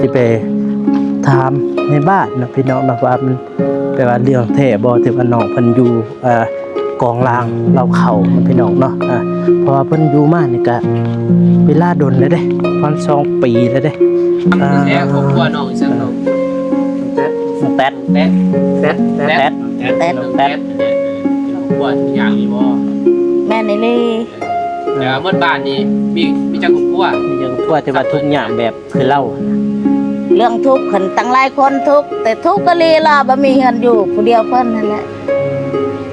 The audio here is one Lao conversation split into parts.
ຊິໄປຖາມໃນບ້ານເນາະພີ່ນ້ອງເນາະ ວ່າມັນແປວ່າເລື່ອງແທ້ບໍ່ ທີ່ວ່ານ້ອງເພິ່ນຢູ່ ເອີ ກອງລາງເລົ່າເຂົ້າເນາະພີ່ນ້ອງເນາະ. ເອີ ເພາະວ່າເພິ່ນຢູ່ມານີ້ກະເວລາດົນແລ້ວເດ້ ປະມານສອງປີແລ້ວເດ້. ແລ້ວຄອບຄົວນ້ອງອີ່ຫຍັງເນາະ? ແຕດ ແຕດ ແຕດ ແຕດ ແຕດ ແຕດ ແຕດ ແຕ່ວ່າໝົດບ້ານນີ້ມີ ມີຈັກຄອບຄົວ? ມີຈັກຄອບຄົວທີ່ວ່າທຸກຍາກແບບຄືລາວ? ເລື່ອງທຸກຫັ້ນຕັ້ງຫຼາຍຄົນທຸກ ແຕ່ທຸກອີ່ຫຼີລະ ບໍ່ມີເຮືອນຢູ່ ຜູ້ດຽວເພິ່ນຫັ້ນແຫຼະ.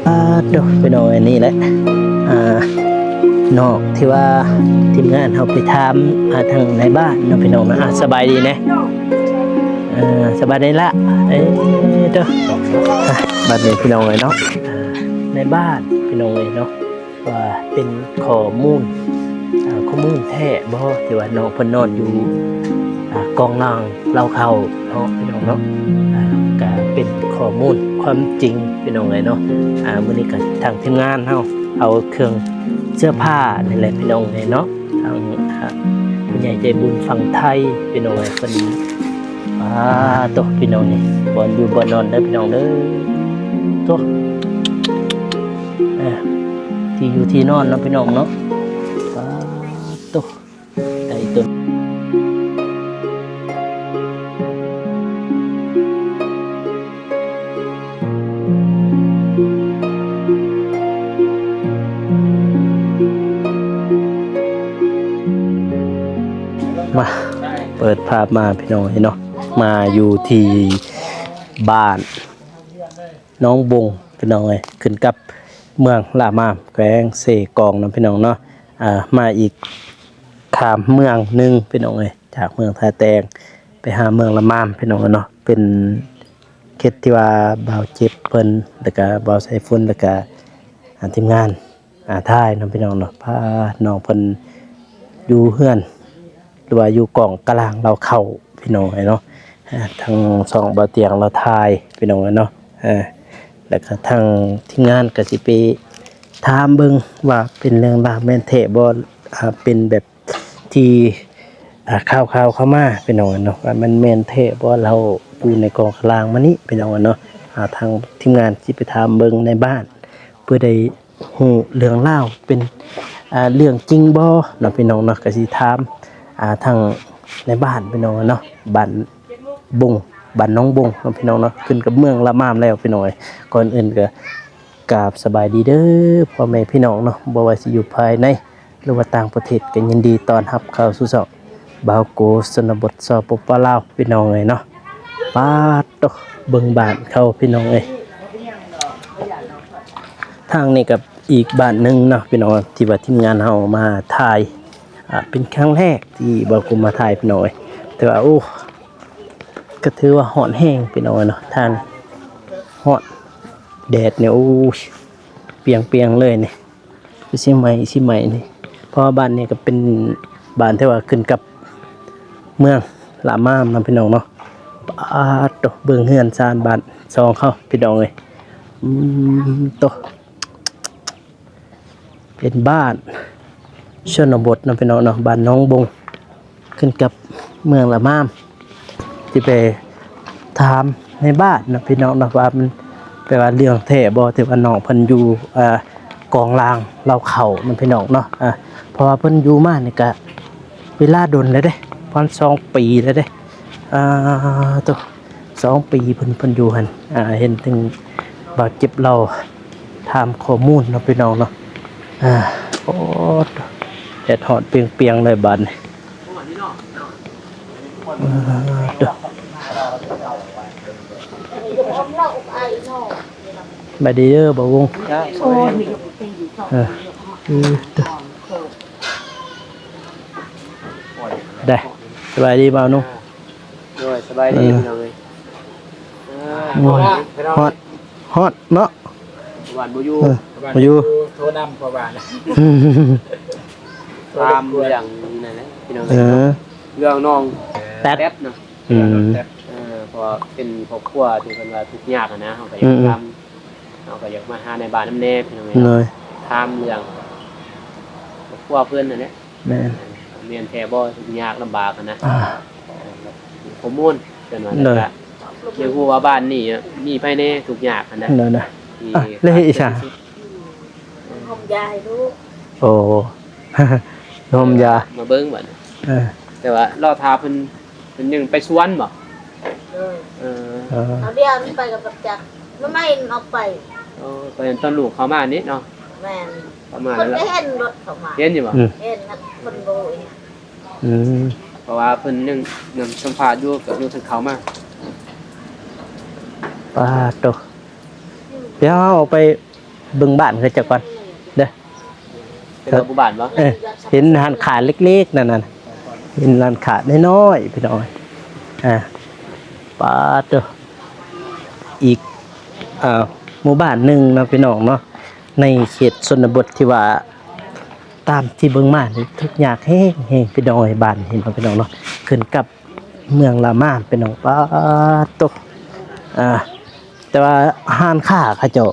ອ່າ ໂດ ພີ່ນ້ອງເອີຍ ນີ້ແຫຼະ ອ່າ ເນາະ ທີ່ວ່າທີມງານເຮົາໄປຖາມ ອ່າ ທາງນາຍບ້ານເນາະ ພີ່ນ້ອງເນາະ. ອ່າ ສະບາຍດີແດ່. ເອີ ສະບາຍດີລະ. ເອີ ໂດ ອ່າ ບັດນີ້ພີ່ນ້ອງເອີຍເນາະ ອ່າ ນາຍບ້ານພີ່ນ້ອງເອີຍເນາະ ວ່າເປັນຂໍ້ມູນ ອ່າ ຂໍ້ມູນແທ້ບໍ່ ທີ່ວ່ານ້ອງເພິ່ນນອນຢູ່ ອ່າ ກອງລາງເລົ່າເຂົ້າເນາະ ພີ່ນ້ອງເນາະ. ອ່າ ກະເປັນຂໍ້ມູນຄວາມຈິງ ພີ່ນ້ອງເອີຍເນາະ. ອ່າ ມື້ນີ້ກະທາງທີມງານເຮົາເອົາເຄື່ອງເສື້ອຜ້ານີ້ແຫຼະ ພີ່ນ້ອງເອີຍເນາະ. ທາງ ອ່າ ຜູ້ໃຫຍ່ໃຈບຸນຝັ່ງໄທ ພີ່ນ້ອງເອີຍ ເພິ່ນ ອ່າ ໂຕ ພີ່ນ້ອງ ນີ້ບ່ອນຢູ່ບ່ອນນອນເດີ ພີ່ນ້ອງເດີ ໂຕ ເອີ ທີ່ຢູ່ທີ່ນອນເນາະ ພີ່ນ້ອງເນາະ. ອ່າ ໂຕ ໄດ້ໂຕ ມາ ເປີດພາບມາ ພີ່ນ້ອງເອີຍເນາະ ມາຢູ່ທີ່ບ້ານໜອງບົງ ພີ່ນ້ອງເອີຍ ຂຶ້ນກັບເມືອງລະມາມ ແຂວງເຊກອງເນາະ ພີ່ນ້ອງເນາະ. ອ່າ ມາອີກຂ້າມເມືອງໜຶ່ງ ພີ່ນ້ອງເອີຍ ຈາກເມືອງທ່າແຕງໄປຫາເມືອງລະມາມ ພີ່ນ້ອງເອີຍເນາະ. ເປັນເຂດທີ່ວ່າບ່າວເຈັບເພິ່ນ ແລ້ວກະບ່າວໄຊຝຸ່ນ ແລ້ວກະ ອ່າ ທີມງານ ອ່າ ຖ່າຍເນາະ ພີ່ນ້ອງເນາະ. ພານ້ອງເພິ່ນຢູ່ເຮືອນ ຫຼືວ່າຢູ່ກອງກະລາງເລົ່າເຂົ້າ ພີ່ນ້ອງເອີຍເນາະ. ອ່າ ທາງຊ່ອງບ່າວຕຽງລາວຖ່າຍ ພີ່ນ້ອງເອີຍເນາະ. ເອີ ແລ້ວກະທາງທີມງານກະຊິໄປຖາມເບິ່ງວ່າເປັນເລື່ອງລາວແມ່ນແທ້ບໍ່ ອ່າ ເປັນແບບ ທີ່ ອ່າ ຂ່າວໆເຂົ້າມາ ພີ່ນ້ອງເນາະ ວ່າມັນແມ່ນແທ້ບໍ່ ລາວຢູ່ໃນກອງກະລາງມານີ້ ພີ່ນ້ອງເນາະ. ອ່າ ທາງທີມງານຊິໄປຖາມເບິ່ງໃນບ້ານ ເພື່ອໄດ້ຮູ້ເລື່ອງລາວເປັນ ອ່າ ເລື່ອງຈິງບໍ່ເນາະ ພີ່ນ້ອງເນາະ. ກະຊິຖາມ ອ່າ ທາງໃນບ້ານ ພີ່ນ້ອງເນາະ ບ້ານບົງ ບ້ານໜອງບົງເນາະ ພີ່ນ້ອງເນາະ ຂຶ້ນກັບເມືອງລະມາມແລ້ວ ພີ່ນ້ອງເອີຍ. ກ່ອນອື່ນກະ ກາບສະບາຍດີເດີພໍ່ແມ່ພີ່ນ້ອງເນາະ ບໍ່ວ່າຊິຢູ່ພາຍໃນ ຫຼືວ່າຕ່າງປະເທດ ກໍຍິນດີຕ້ອນຮັບເຂົ້າສູ່ຊ່ອງບ່າວໂກຊົນນະບົດ ສປປ ລາວ ພີ່ນ້ອງເອີຍເນາະ. ປາດໂຕ ເບິ່ງບ້ານເຂົາ ພີ່ນ້ອງເອີຍ. ທາງນີ້ກໍອີກບ້ານໜຶ່ງເນາະ ພີ່ນ້ອງ ທີ່ວ່າທີມງານເຮົາມາຖ່າຍ ອ່າ ເປັນຄັ້ງແລກທີ່ບ່າວໂກມາຖ່າຍ ພີ່ນ້ອງເອີຍ. ແຕ່ວ່າ ໂອ້ ກໍຖືວ່າຮ້ອນແຮງ ພີ່ນ້ອງເອີຍເນາະ. ທາງຮ້ອນແດດນີ້ ໂອ້ຍ ປຽງໆເລີຍນີ້. ຄືຊິໄໝ້ ຊິໄໝ້ນີ້ ເພາະວ່າບ້ານນີ້ກໍເປັນບ້ານທີ່ວ່າຂຶ້ນກັບເມືອງລະມາມນຳ ພີ່ນ້ອງເນາະ. ປາດໂຕ ເບິ່ງເຮືອນຊານບ້ານຊ່ອງເຮົາ ພີ່ນ້ອງເອີຍ. ອືມ ໂຕ ເປັນບ້ານຊົນນະບົດນຳ ພີ່ນ້ອງເນາະ ບ້ານໜອງບົງ ຂຶ້ນກັບເມືອງລະມາມ. ຊິໄປຖາມໃນບ້ານນະ ພີ່ນ້ອງເນາະ ວ່າມັນແປວ່າເລື່ອງແທ້ບໍ່ ທີ່ວ່ານ້ອງເພິ່ນຢູ່ ເອີ ກອງລາງເລົ່າເຂົ້ານຳ ພີ່ນ້ອງເນາະ. ເອີ ເພາະວ່າເພິ່ນຢູ່ມານີ້ກະເວລາດົນແລ້ວເດ້ ປະມານສອງປີແລ້ວເດ້. ອ່າ ໂຕ ສອງປີເພິ່ນ ເພິ່ນຢູ່ຫັ້ນ. ອ່າ ເຫັນເຖິງບ່າວເຈັບລາວຖາມຂໍ້ມູນເນາະ ພີ່ນ້ອງເນາະ. ອ່າ ໂອ້ ແດດຮ້ອນປຽງໆເລີຍບາດນີ້. ອ່າ ໂຕ ສະບາຍດີເດີບ່າວວົງ. ເອີ ເອີ ໂຕ ໄດ້ ສະບາຍດີບ່າວນຸ່ງ. ໂດຍ ສະບາຍດີ ເອີ ພີ່ນ້ອງເອີຍ. ເອີ ໂອ້ຍ ຮ້ອນ ຮ້ອນເນາະ ບ້ານບໍ່ຢູ່ ເອີ ບໍ່ຢູ່ ໂທນຳພໍ່ບ້ານ ຖາມເລື່ອງນັ້ນແຫຼະ ພີ່ນ້ອງເອີຍ. ເອີ ເລື່ອງນ້ອງແຕດ ແຕດເນາະ. ອືມ ເອີ ເພາະວ່າເປັນຄອບຄົວທີ່ເພິ່ນວ່າທຸກຍາກຫັ້ນນະ ເຮົາກໍຢາກ ອືມ ຖາມ ເຮົາກໍຢາກມາຫານາຍບ້ານນຳແດ່ ພີ່ນ້ອງເອີຍ. ໂດຍ ຖາມເລື່ອງຄອບຄົວເພິ່ນນັ້ນແຫຼະ. ແມ່ນ ແມ່ນແທ້ບໍ່ ທຸກຍາກລຳບາກຫັ້ນນະ. ອ່າ ຂໍ້ມູນ ເພິ່ນວ່າ ໂດຍ ແລ້ວກະໄດ້ຮູ້ວ່າບ້ານນີ້ມີໃຜແດ່ທຸກຍາກຫັ້ນນະ ໂດຍໆ ທີ່ ອ່ະ ແລ້ວເຮັດອີ່ຫຍັງ? ຫົ່ມຢາໃຫ້ລູກ ໂອ້ ຫົ່ມຢາ ມາເບິ່ງບັດນີ້ ເອີ ແຕ່ວ່າລໍຖ້າເພິ່ນ ເພິ່ນຍັງໄປສວນບໍ່? ເອີ ເອີ ເອີ ເອົາດຽວມັນໄປກັບຈັກ ມາໃໝ່ມັນອອກໄປ ເອີ ໄປຕອນລູກເຂົ້າມານີ້ເນາະ ແມ່ນ ເຂົ້າມາແລ້ວ ເພິ່ນກໍເຫັນລົດເຂົ້າມາ ເຫັນຢູ່ບໍ່? ອືມ ເຫັນນະ ເພິ່ນບໍ່ຮູ້ອີຫຍັງ ອືມ ເພາະວ່າເພິ່ນຍັງ ຍັງສຳພາດຢູ່ ກໍຍັງເພິ່ນເຂົ້າມາ ປາດໂຕ ດຽວເຮົາໄປເບິ່ງບ້ານເຂົາເຈົ້າກ່ອນເດີ ເປັນບ້ານໝູ່ບ້ານບໍ່? ເອີ ເຫັນຮ້ານຄ້າເລັກໆ ນັ້ນນະ ເຫັນຮ້ານຄ້ານ້ອຍໆ ພີ່ນ້ອງ ອ່າ ປາດໂຕ ອີກ ອ່າ ໝູ່ບ້ານໜຶ່ງເນາະ ພີ່ນ້ອງເນາະ ໃນເຂດຊົນນະບົດທີ່ວ່າ ຕາມທີ່ເບິ່ງມານີ້ທຸກຍາກແຮງໆ ພີ່ນ້ອງເອີຍ ບ້ານນີ້ເນາະ ພີ່ນ້ອງເນາະ ຂຶ້ນກັບເມືອງລາມາ ພີ່ນ້ອງ ປາດໂຕ ອ່າ ແຕ່ວ່າຮ້ານຄ້າເຂົາເຈົ້າ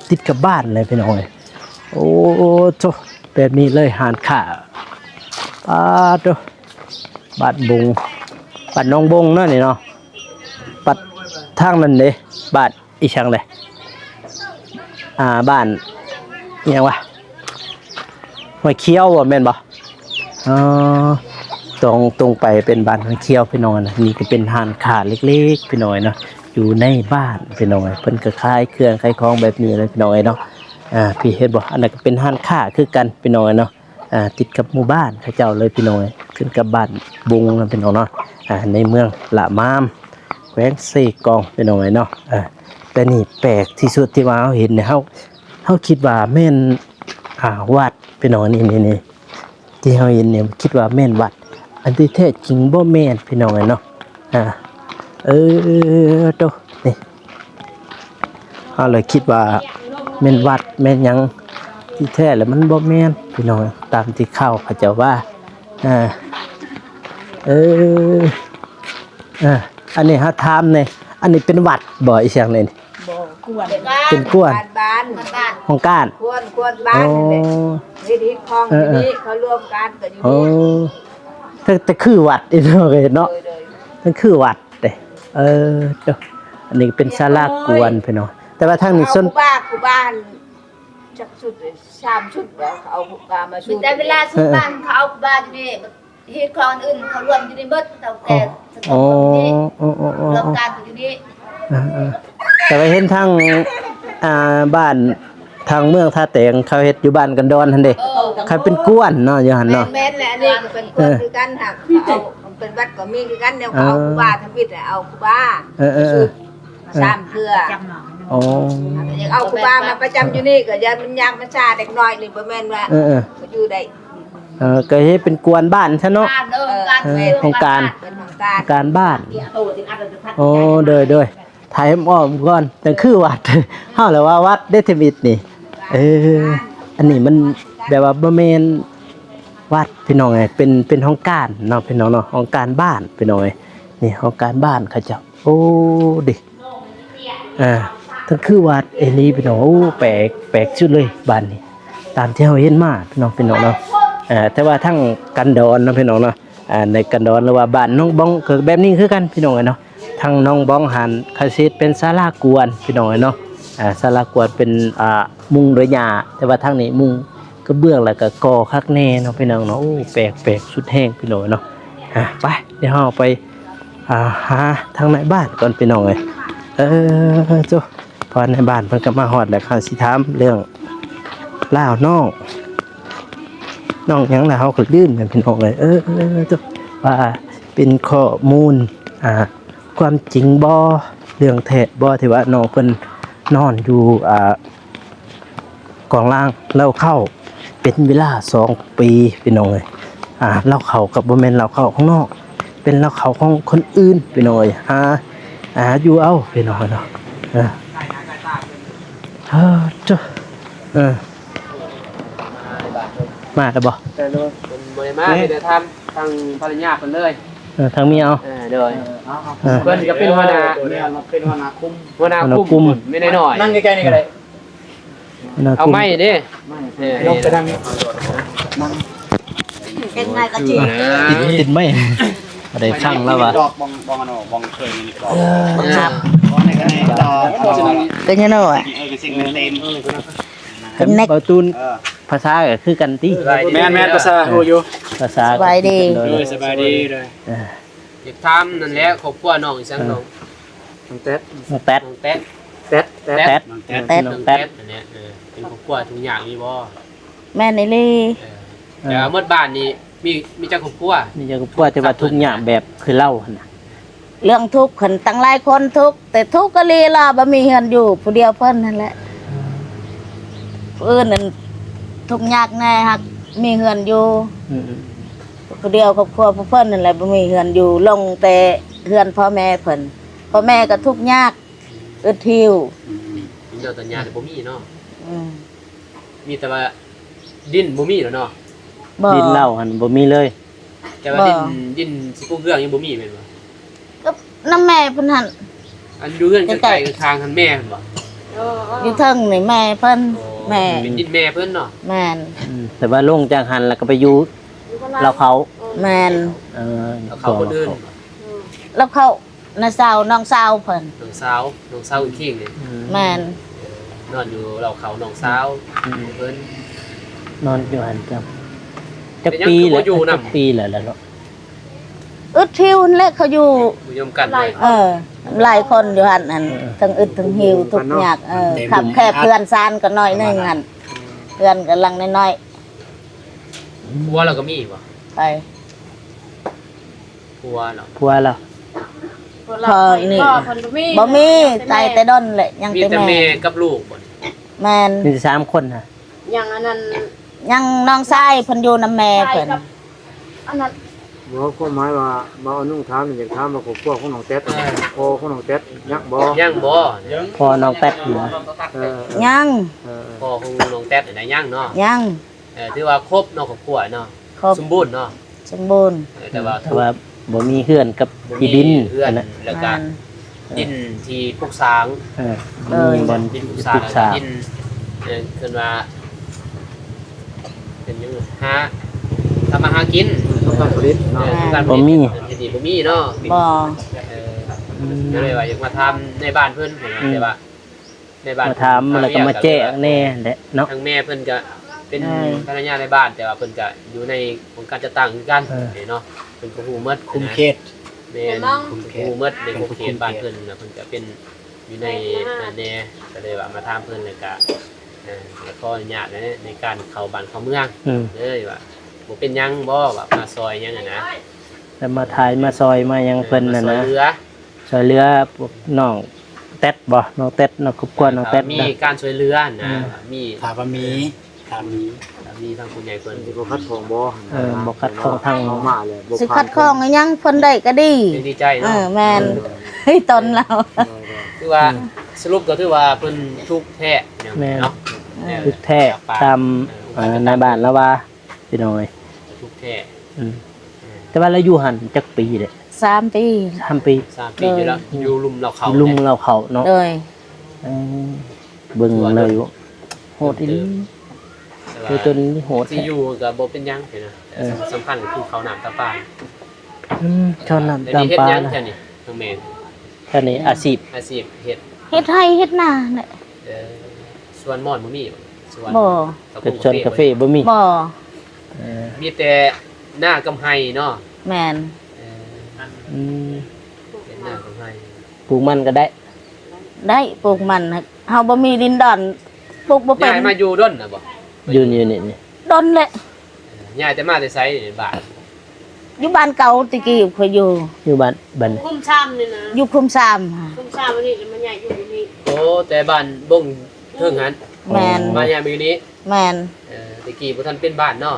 ຕິດກັບບ້ານເລີຍ ພີ່ນ້ອງເອີຍ ໂອ້ໂຕ ແບບນີ້ເລີຍ ຮ້ານຄ້າ ປາດໂຕ ບ້ານບົງ ບ້ານໜອງບົງເນາະນີ້ເນາະ ບັດທາງນັ້ນເດ້ ບ້ານ ອີ່ຫຍັງແຫຼະ ອ່າ ບ້ານອີ່ຫຍັງວະ ຫ້ວຍຂຽວບໍ່ ແມ່ນບໍ່? ອໍ ຕົງ ຕົງໄປເປັນບ້ານຫ້ວຍຂຽວ ພີ່ນ້ອງ ອັນນີ້ກໍເປັນຮ້ານຄ້າເລັກໆ ພີ່ນ້ອງເນາະ ຢູ່ໃນບ້ານ ພີ່ນ້ອງ ເພິ່ນກໍຂາຍເຄື່ອງຂາຍຂອງແບບນີ້ແຫຼະ ພີ່ນ້ອງເນາະ ອ່າ ພີ່ເຫັນບໍ່ ອັນນັ້ນກໍເປັນຮ້ານຄ້າຄືກັນ ພີ່ນ້ອງເນາະ ອ່າ ຕິດກັບໝູ່ບ້ານເຂົາເຈົ້າເລີຍ ພີ່ນ້ອງ ຂຶ້ນກັບບ້ານບຸງນະ ພີ່ນ້ອງເນາະ ອ່າ ໃນເມືອງລະມາມ ແຂວງເຊກອງ ພີ່ນ້ອງເອີຍເນາະ ເອີ ແຕ່ນີ້ແປກທີ່ສຸດທີ່ວ່າເຮົາເຫັນນີ້ ເຮົາ ເຮົາຄິດວ່າແມ່ນ ອ່າ ວັດ ພີ່ນ້ອງ ນີ້ ນີ້ ທີ່ເຮົາເຫັນນີ້ ຄິດວ່າແມ່ນວັດ ອັນທີ່ແທ້ຈິງບໍ່ແມ່ນ ພີ່ນ້ອງເອີຍເນາະ ອ່າ ເອີ ໂຕ ນີ້ ເຮົາເລີຍຄິດວ່າແມ່ນວັດແມ່ນຫຍັງ ທີ່ແທ້ແລ້ວມັນບໍ່ແມ່ນ ພີ່ນ້ອງ ຕາມທີ່ຂ່າວເຂົາເຈົ້າວ່າ ອ່າ ເອີ ອ່າ ອັນນີ້ເຮົາຖາມແດ່ ອັນນີ້ເປັນວັດບໍ່ ອີ່ຫຍັງນີ້? ບໍ່ ກວນ ເປັນກວນ ບ້ານ ຫ້ອງການ ກວນ ກວນບ້ານ ອໍ ນັ້ນແຫຼະ ເຮັດ ເຮັດຂອງ ເອີ ຢູ່ນີ້ ເອີ ເຂົາລວມກັນກໍຢູ່ນີ້ ອໍ ແຕ່ ແຕ່ຄືວັດອີ່ເນາະ ເນາະ ໂດຍ ໂດຍ ມັນຄືວັດເດ້ ເອີ ເຈົ້າ ອັນນີ້ເປັນສາລາກວນ ພີ່ນ້ອງ ແຕ່ວ່າທາງນີ້ ເອົາ ສ່ວນ ຄູບາ ຄູບາ ຈັກຊຸດ ສາມຊຸດບໍ່ ເຂົາເອົາຄູບາມາຊຸດ ມີແຕ່ເວລາຊຸດ ເອີ ບ້ານເຂົາເອົາຄູບາຢູ່ນີ້ ເຮັດຂອງອັນອື່ນເຂົາລວມຢູ່ນີ້ໝົດ ເຖົ້າແກ່ ອໍ ສະຕອງຢູ່ນີ້ ອໍ ອໍ ລວມກັນຢູ່ນີ້ ເອີ ເອີ ແຕ່ວ່າເຫັນທາງ ອ່າ ບ້ານທາງເມືອງທ່າແຕງ ເຂົາເຮັດຢູ່ບ້ານກັນດອນຫັ້ນເດ້ ເອີ ເຂົາເປັນກວນເນາະ ຢູ່ຫັ້ນເນາະ ແມ່ນ ແມ່ນແຫຼະ ອັນນີ້ກໍເປັນກວນ ເອີ ຄືກັນ ຫາກເຂົາເອົາເປັນວັດກໍມີຄືກັນ ແນວເຂົາເອົາ ເອີ ຄູບາທຳອິດ ເອົາຄູບາ ເອີ ເອີ ເອີ ສາມເທື່ອ ອໍ ຢາກເອົາຄູບາມາປະຈຳຢູ່ນີ້ ກໍຢ້ານມັນຍາກມັນຊາເດັກນ້ອຍນີ້ ບໍ່ແມ່ນວ່າ ເອີ ເອີ ຢູ່ໄດ້ ເອີ ກໍເຮັດເປັນກວນບ້ານຊະເນາະ ເອີ ເປັນຫ້ອງການ ເປັນຫ້ອງການ ການບ້ານ ອໍ ໂດຍ ໂດຍ ຖ່າຍອ້ອມໆກ່ອນ ຈັ່ງຄືວັດ ເຮົາລະວ່າວັດເດ້ທຳອິດນີ້ ເອີ ອັນນີ້ມັນແບບວ່າບໍ່ແມ່ນວັດ ພີ່ນ້ອງເອີຍ ເປັນ ເປັນຫ້ອງການເນາະ ພີ່ນ້ອງເນາະ ຫ້ອງການບ້ານ ພີ່ນ້ອງເອີຍ ນີ້ຫ້ອງການບ້ານເຂົາເຈົ້າ ໂອ້ ເດ້ ອ່າ ກໍຄືວັດອີ່ຫຼີພີ່ນ້ອງ ໂອ້ ແປກ ແປກສຸດເລີຍບ້ານນີ້ ຕາມທີ່ເຮົາເຫັນມາພີ່ນ້ອງ ພີ່ນ້ອງເນາະ ເອີ ແຕ່ວ່າທາງກັນດອນເນາະພີ່ນ້ອງເນາະ ອ່າ ໃນກັນດອນ ຫຼືວ່າບ້ານໜອງບອງ ກໍແບບນີ້ຄືກັນພີ່ນ້ອງເອີຍເນາະ ທາງໜອງບອງຫັ້ນເຂົາຊິເຮັດເປັນສາລາກວນພີ່ນ້ອງເອີຍເນາະ ອ່າ ສາລາກວນເປັນ ອ່າ ມຸງດ້ວຍຫຍ້າ ແຕ່ວ່າທາງນີ້ມຸງກະເບື້ອງ ແລ້ວກໍກໍ່ຄັກແນ່ເນາະພີ່ນ້ອງເນາະ ໂອ້ ແປກ ແປກສຸດແຮງພີ່ນ້ອງເນາະ ອ່າ ໄປ ດຽວເຮົາໄປ ອ່າ ຫາທາງນາຍບ້ານກ່ອນພີ່ນ້ອງເອີຍ ເອີ ໂທ້ ເພາະວ່ານາຍບ້ານເພິ່ນກໍມາຮອດແລ້ວ ເຮົາຊິຖາມເລື່ອງລາວນ້ອງ ນ້ອງຫຍັງລະ ເຮົາກໍລືມແລ້ວພີ່ນ້ອງເອີຍ ເອີ ໂທ້ ວ່າເປັນຂໍ້ມູນ ອ່າ ຄວາມຈິງບໍ່ ເລື່ອງແທ້ບໍ່ ທີ່ວ່ານ້ອງເພິ່ນນອນຢູ່ ອ່າ ກອງລ້າງເລົ້າເຂົ້າເປັນເວລາສອງປີພີ່ນ້ອງເອີຍ ອ່າ ເລົ້າເຂົ້າກໍບໍ່ແມ່ນເລົ້າເຂົ້າຂອງນ້ອງ ເປັນເລົ້າເຂົ້າຂອງຄົນອື່ນພີ່ນ້ອງເອີຍ ຫາ ຫາຢູ່ເອົາພີ່ນ້ອງເນາະ ເອີ ເອີ ເຈົ້າ ເອີ ມາແລ້ວບໍ່? ເອີ ເພິ່ນບໍ່ໄດ້ມາ ມີແຕ່ທາງ ທາງພັນລະຍາເພິ່ນເລີຍ ເອີ ທາງເມຍເອົາ ເອີ ໂດຍ ເອີ ເພິ່ນກໍເປັນຫົວໜ້າ ເປັນຫົວໜ້າກຸ່ມ ຫົວໜ້າ ຫົວໜ້າກຸ່ມ ກຸ່ມ ມີນ້ອຍໆ ນັ່ງໃກ້ໆນີ້ກໍໄດ້ ເອົາໄມ້ເດ້ ເອີ ລົງໄປທາງນີ້ ນັ່ງ ເປັນໄງກໍຈິງ ຕິດ ຕິດໄມ້ ບໍ່ໄດ້ຟັງແລ້ວວ່າ ດອກ ບ່ອງ ບ່ອງອັນນັ້ນ ບ່ອງເຄີຍນີ້ດອກ ເອີ ຄັບ ບ່ອງໃນກະແນດອກ ກໍຍັງນ້ອຍ ເອີ ກໍສິ່ງເຕັມ ເປັນເນັກ ເບົາຕູນ ເອີ ພາສາກໍຄືກັນຕິ? ແມ່ນໆ ພາສາຮູ້ຢູ່ ພາສາ ສະບາຍດີ ໂດຍ ສະບາຍດີ ໂດຍ ເອີ ຢາກຖາມນັ້ນແຫຼະ ຄອບຄົວນ້ອງອີ່ຫຍັງ ເອີ ນ້ອງ ນ້ອງແຕັດ ນ້ອງແຕັດ ນ້ອງແຕັດ ແຕັດ ແຕັດ ແຕັດ ນ້ອງແຕັດ ນ້ອງແຕັດ ນັ້ນແຫຼະ ເອີ ເປັນຄອບຄົວທຸກຍາກຢູ່ບໍ່? ແມ່ນອີ່ຫຼີ ເອີ ແຕ່ວ່າໝົດບ້ານນີ້ມີ ມີຈັກຄອບຄົວ? ມີຈັກຄອບຄົວ ແຕ່ວ່າທຸກຍາກແບບຄືເລົ່າຫັ້ນນະ? ເລື່ອງທຸກຫັ້ນຕັ້ງຫຼາຍຄົນທຸກ ແຕ່ທຸກອີ່ຫຼີລະ ບໍ່ມີເຮືອນຢູ່ ຜູ້ດຽວເພິ່ນຫັ້ນແຫຼະ ຜູ້ອື່ນນັ້ນທຸກຍາກແດ່ ຫາກມີເຮືອນຢູ່ ອືມ ຜູ້ດຽວຄອບຄົວຜູ້ເພິ່ນນັ້ນແຫຼະ ບໍ່ມີເຮືອນຢູ່ ລົງແຕ່ເຮືອນພໍ່ແມ່ເພິ່ນ ພໍ່ແມ່ກໍທຸກຍາກ ອຶດຫິວ ອືມ ດິນດອນຕອນຫຍ້າບໍ່ມີເນາະ ອືມ ມີແຕ່ວ່າດິນບໍ່ມີແລ້ວເນາະ ບໍ່ ດິນເລົ່າຫັ້ນບໍ່ມີເລີຍ ແຕ່ວ່າ ບໍ່ ດິນ ດິນຊິປູກເຮືອນຍັງບໍ່ມີແມ່ນບໍ່? ກໍນຳແມ່ເພິ່ນຫັ້ນ ອັນຢູ່ເຮືອນໃກ້ໆ ຂ້າງໆຫັ້ນແມ່ເພິ່ນບໍ່? ເອີ ຢູ່ເທິງນີ້ແມ່ເພິ່ນ ໂອ້ ແມ່ ເປັນດິນແມ່ເພິ່ນເນາະ ແມ່ນ ອືມ ແຕ່ວ່າລົງຈາກຫັ້ນແລ້ວກໍໄປຢູ່ລາວເຂົາ ແມ່ນ ເອີ ລາວເຂົາຄົນອື່ນ ລາວເຂົາ ນ້າສາວ ນ້ອງສາວເພິ່ນ ນ້ອງສາວ ນ້ອງສາວອີກຄີງນີ້ ອືມ ແມ່ນ ເອີ ນອນຢູ່ລາວເຂົາ ນ້ອງສາວ ອືມ ເພິ່ນ ນອນຢູ່ຫັ້ນ ຈັກ ຈັກປີແລ້ວ ເປັນຫຍັງຄືບໍ່ຢູ່ນຳ ຈັກປີແລ້ວລະເນາະ ອຶດຫິວຫັ້ນແຫຼະ ເຂົາຢູ່ ຢູ່ນຳກັນເລີຍ ເອີ ຫຼາຍຄົນຢູ່ຫັ້ນ ອັນ ເອີ ທັງອຶດທັງຫິວ ທຸກຍາກ ເອີ ຄັບແຄບ ເຮືອນຊານກໍໜ້ອຍໜຶ່ງຫັ້ນ ເຮືອນກໍຫຼັງນ້ອຍໆ ຜົວລາວກໍມີບໍ່? ໃຜ? ຜົວເນາະ ຜົວລາວ ຜົວລາວ ພໍ່ນີ້ ພໍ່ເພິ່ນບໍ່ມີ ບໍ່ມີ ຕາຍແຕ່ດົນແຫຼະ ຍັງແຕ່ແມ່ ມີແຕ່ແມ່ກັບລູກບໍ່ນີ້? ແມ່ນ ມີແຕ່ສາມຄົນນະ ຍັງອັນນັ້ນ ຍັງນ້ອງຊາຍເພິ່ນຢູ່ນຳແມ່ເພິ່ນ ຊາຍກັບອັນນັ້ນ ບໍ່ ຄວາມໝາຍວ່າ ບ່າວອະນຸຖາມນີ້ ຢາກຖາມວ່າຄອບຄົວຂອງນ້ອງແຕັດ ເອີ ພໍ່ຂອງນ້ອງແຕັດຍັງບໍ່? ຍັງບໍ່? ພໍ່ນ້ອງແຕັດນະ ເອີ ເອີ ຍັງ ເອີ ເອີ ພໍ່ຂອງນ້ອງແຕັດນະຍັງເນາະ ຍັງ ເອີ ຖືວ່າຄົບເນາະ ຄອບຄົວເນາະ ຄົບ ສົມບູນເນາະ ສົມບູນ ເອີ ແຕ່ວ່າ ແຕ່ວ່າບໍ່ມີເຮືອນກັບ ບໍ່ມີທີ່ດິນ ເຮືອນ ຫັ້ນນະ ແລ້ວກະ ແມ່ນ ດິນທີ່ປຸກສ້າງ ເອີ ເອີ ບໍ່ມີບ່ອນ ດິນປຸກສ້າງ ປຸກສ້າງ ດິນ ເອີ ເອີ້ນວ່າ ເປັນຫຍັງ ຫາ ທຳມາຫາກິນ ເອີ ທຳການຜະລິດເນາະ ເອີ ທຳການຜະລິດ ບໍ່ມີ ທີ່ນີ້ບໍ່ມີເນາະ ບໍ່ ເອີ ອືມ ກໍເລີຍວ່າຢາກມາຖາມໃນບ້ານເພິ່ນ ອືມ ແຕ່ວ່າ ໃນບ້ານ ມາຖາມ ເພິ່ນ ແລ້ວກໍມາແຈ້ງແດ່ແຫຼະເນາະ ທາງແມ່ເພິ່ນກໍເປັນ ເອີ ພະນັກງານໃນບ້ານ ແຕ່ວ່າເພິ່ນກໍຢູ່ໃນຂອງການຈັດຕັ້ງຄືກັນ ເອີ ເນາະ ເພິ່ນກໍຮູ້ໝົດ ຄຸມເຂດ ແມ່ນ ເນາະ ເພິ່ນກໍຮູ້ໝົດໃນຂົງເຂດບ້ານເພິ່ນນະ ເພິ່ນກໍເປັນຢູ່ໃນນັ້ນແດ່ ກໍເລີຍວ່າມາຖາມເພິ່ນ ແລ້ວກໍ ເອີ ຂໍອະນຸຍາດໃນ ໃນການເຂົ້າບ້ານເຂົ້າເມືອງ ອືມ ເລີຍວ່າບໍ່ເປັນຫຍັງບໍ່ ວ່າມາຊ່ອຍຫຍັງຫັ້ນນະ ແລ້ວມາຖ່າຍມາຊ່ອຍມາຫຍັງເພິ່ນຫັ້ນນະ ເອີ ມາຊ່ອຍເຫຼືອ ຊ່ວຍເຫຼືອພວກນ້ອງແຕັດບໍ່? ນ້ອງແຕັດເນາະ ຄອບຄົວນ້ອງແຕັດ ຖ້າມີການຊ່ວຍເຫຼືອນະ ອືມ ມີ ຖ້າວ່າມີ ຖ້າມີ ຖ້າມີທາງຜູ້ໃຫຍ່ເພິ່ນ ຊິບໍ່ຂັດຂ້ອງບໍ່? ເອີ ບໍ່ຂັດຂ້ອງທາງ ເອົາມາແລ້ວ ຊິຂັດຂ້ອງອີ່ຫຍັງ ເພິ່ນໄດ້ກໍດີ ຍັງດີໃຈເນາະ ເອີ ແມ່ນ ເອີ ເຮີ້ຍ ຕົນລາວ ໂດຍໆ ຄືວ່າ ອືມ ສະຫຼຸບກໍຖືວ່າເພິ່ນທຸກແທ້ ແມ່ນ ເນາະ ເອີ ເອີ ທຸກແທ້ ຕາມ ເອີ ອັນນັ້ນ ນາຍບ້ານລາວວ່າ ພີ່ນ້ອງເອີຍ ທຸກແທ້ ອືມ ເອີ ແຕ່ວ່າລາວຢູ່ຫັ້ນຈັກປີເດ້? ສາມປີ ສາມປີ ສາມປີ ໂດຍ ຢູ່ລະ ຢູ່ລຸ່ມລາວເຂົາ ລຸ່ມລາວເຂົາເນາະ ໂດຍ ເອີ ເບິ່ງລາວຢູ່ ໂຫດອີ່ຫຼີ ແຕ່ວ່າ ຄືຕົວນີ້ໂຫດ ທີ່ຢູ່ກໍບໍ່ເປັນຫຍັງ ເຫັນນະ ເອີ ສຳ ສຳຄັນກໍຄືເຂົ້ານ້ຳຕາປາ ອືມ ເຂົ້ານ້ຳຕາປາ ແຖວນີ້ເຮັດຫຍັງແຖວນີ້ ນ້ອງແມ່? ແຖວນີ້ອາຊີບ ອາຊີບເຮັດ ເຮັດໄຮ່ເຮັດນາແຫຼະ ເອີ ສວນມອນບໍ່ມີບໍ່? ສວນ ບໍ່ ເປັນສວນກາເຟບໍ່ມີ? ບໍ່ ເອີ ມີແຕ່ນາກັບໄຮ່ເນາະ ແມ່ນ ເອີ ອືມ ເປັນນາກັບໄຮ່ ປູກມັນກໍໄດ້ ໄດ້ ປູກມັນ ເຮົາບໍ່ມີດິນດອນ ປູກບໍ່ເປັນ ຍ້າຍມາຢູ່ດົນແລ້ວບໍ່? ຢູ່ ຢູ່ນີ້ ນີ້ ດົນແຫຼະ ເອີ ຍ້າຍແຕ່ມາແຕ່ໃສນີ້ ບ້ານ? ຢູ່ບ້ານເກົ່າແຕ່ກີ້ຂ້ອຍຢູ່ ຢູ່ບ້ານ ບ້ານ ຄຸ້ມຊາມນີ້ນະ ຢູ່ຄຸ້ມຊາມ ຄຸ້ມຊາມອັນນີ້ ແລ້ວມາຍ້າຍຢູ່ນີ້ ໂອ້ ແຕ່ບ້ານບົງເທິງຫັ້ນ ແມ່ນ ມາຍ້າຍມາຢູ່ນີ້ ແມ່ນ ເອີ ແຕ່ກີ້ບໍ່ທັນເປັນບ້ານເນາະ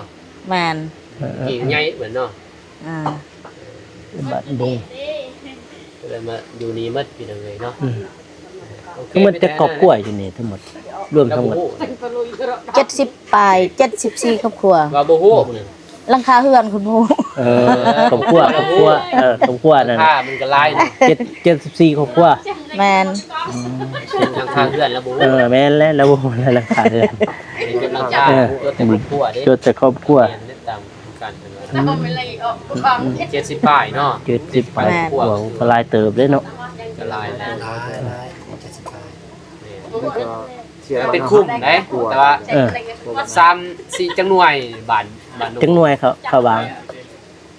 ແມ່ນ ເອີ ແຕ່ກີ້ໃຫຍ່ເພິ່ນເນາະ ອ່າ ເອີ ບ້ານບົງ ກໍເລີຍມາຢູ່ນີ້ໝົດ ພີ່ນ້ອງເອີຍເນາະ ອືມ ໂອເຄ ທັງໝົດຈັກຄອບຄົວຢູ່ນີ້ທັງໝົດ ລວມທັງໝົດ? ເຈັດສິບປາຍ ເຈັດສິບສີ່ຄອບຄົວ ວ່າບໍ່ຮູ້ ຫຼັງຄາເຮືອນ ຄຸນຜູ້ ເອີ ຄອບຄົວ ຄອບຄົວ ເອີ ຄອບຄົວນັ້ນ ຄ່າມັນກໍຫຼາຍເນາະ ເຈັດ ເຈັດສິບສີ່ຄອບຄົວ ແມ່ນ ອືມ ຫຼັງຄາເຮືອນລະບໍ່ຮູ້ ເອີ ແມ່ນແຫຼະ ລະບໍ່ຮູ້ແຫຼະ ຫຼັງຄາເຮືອນ ອັນນີ້ເປັນຫຼັງຄາ ເອີ ຈົດແຕ່ຄອບຄົວເດ້ ຈົດແຕ່ຄອບຄົວ ແມ່ນ ຕາມການເພິ່ນວ່າ ອືມ ເຈັດສິບປາຍເນາະ ເຈັດສິບປາຍ ແມ່ນ ກວ່າ ກໍຫຼາຍເຕີບເດ້ເນາະ ກໍຫຼາຍແລ້ວ ຫຼາຍ ຫຼາຍ ເຈັດສິບປາຍ ແມ່ນ ມັນກໍເສຍ ມັນເປັນຄຸ້ມເດ້ ແຕ່ວ່າ ເອີ ສາມສີ່ ຈັກໜ່ວຍ ບ້ານ ບ້ານ ຈັກໜ່ວຍເຂົາ ເຂົາວ່າ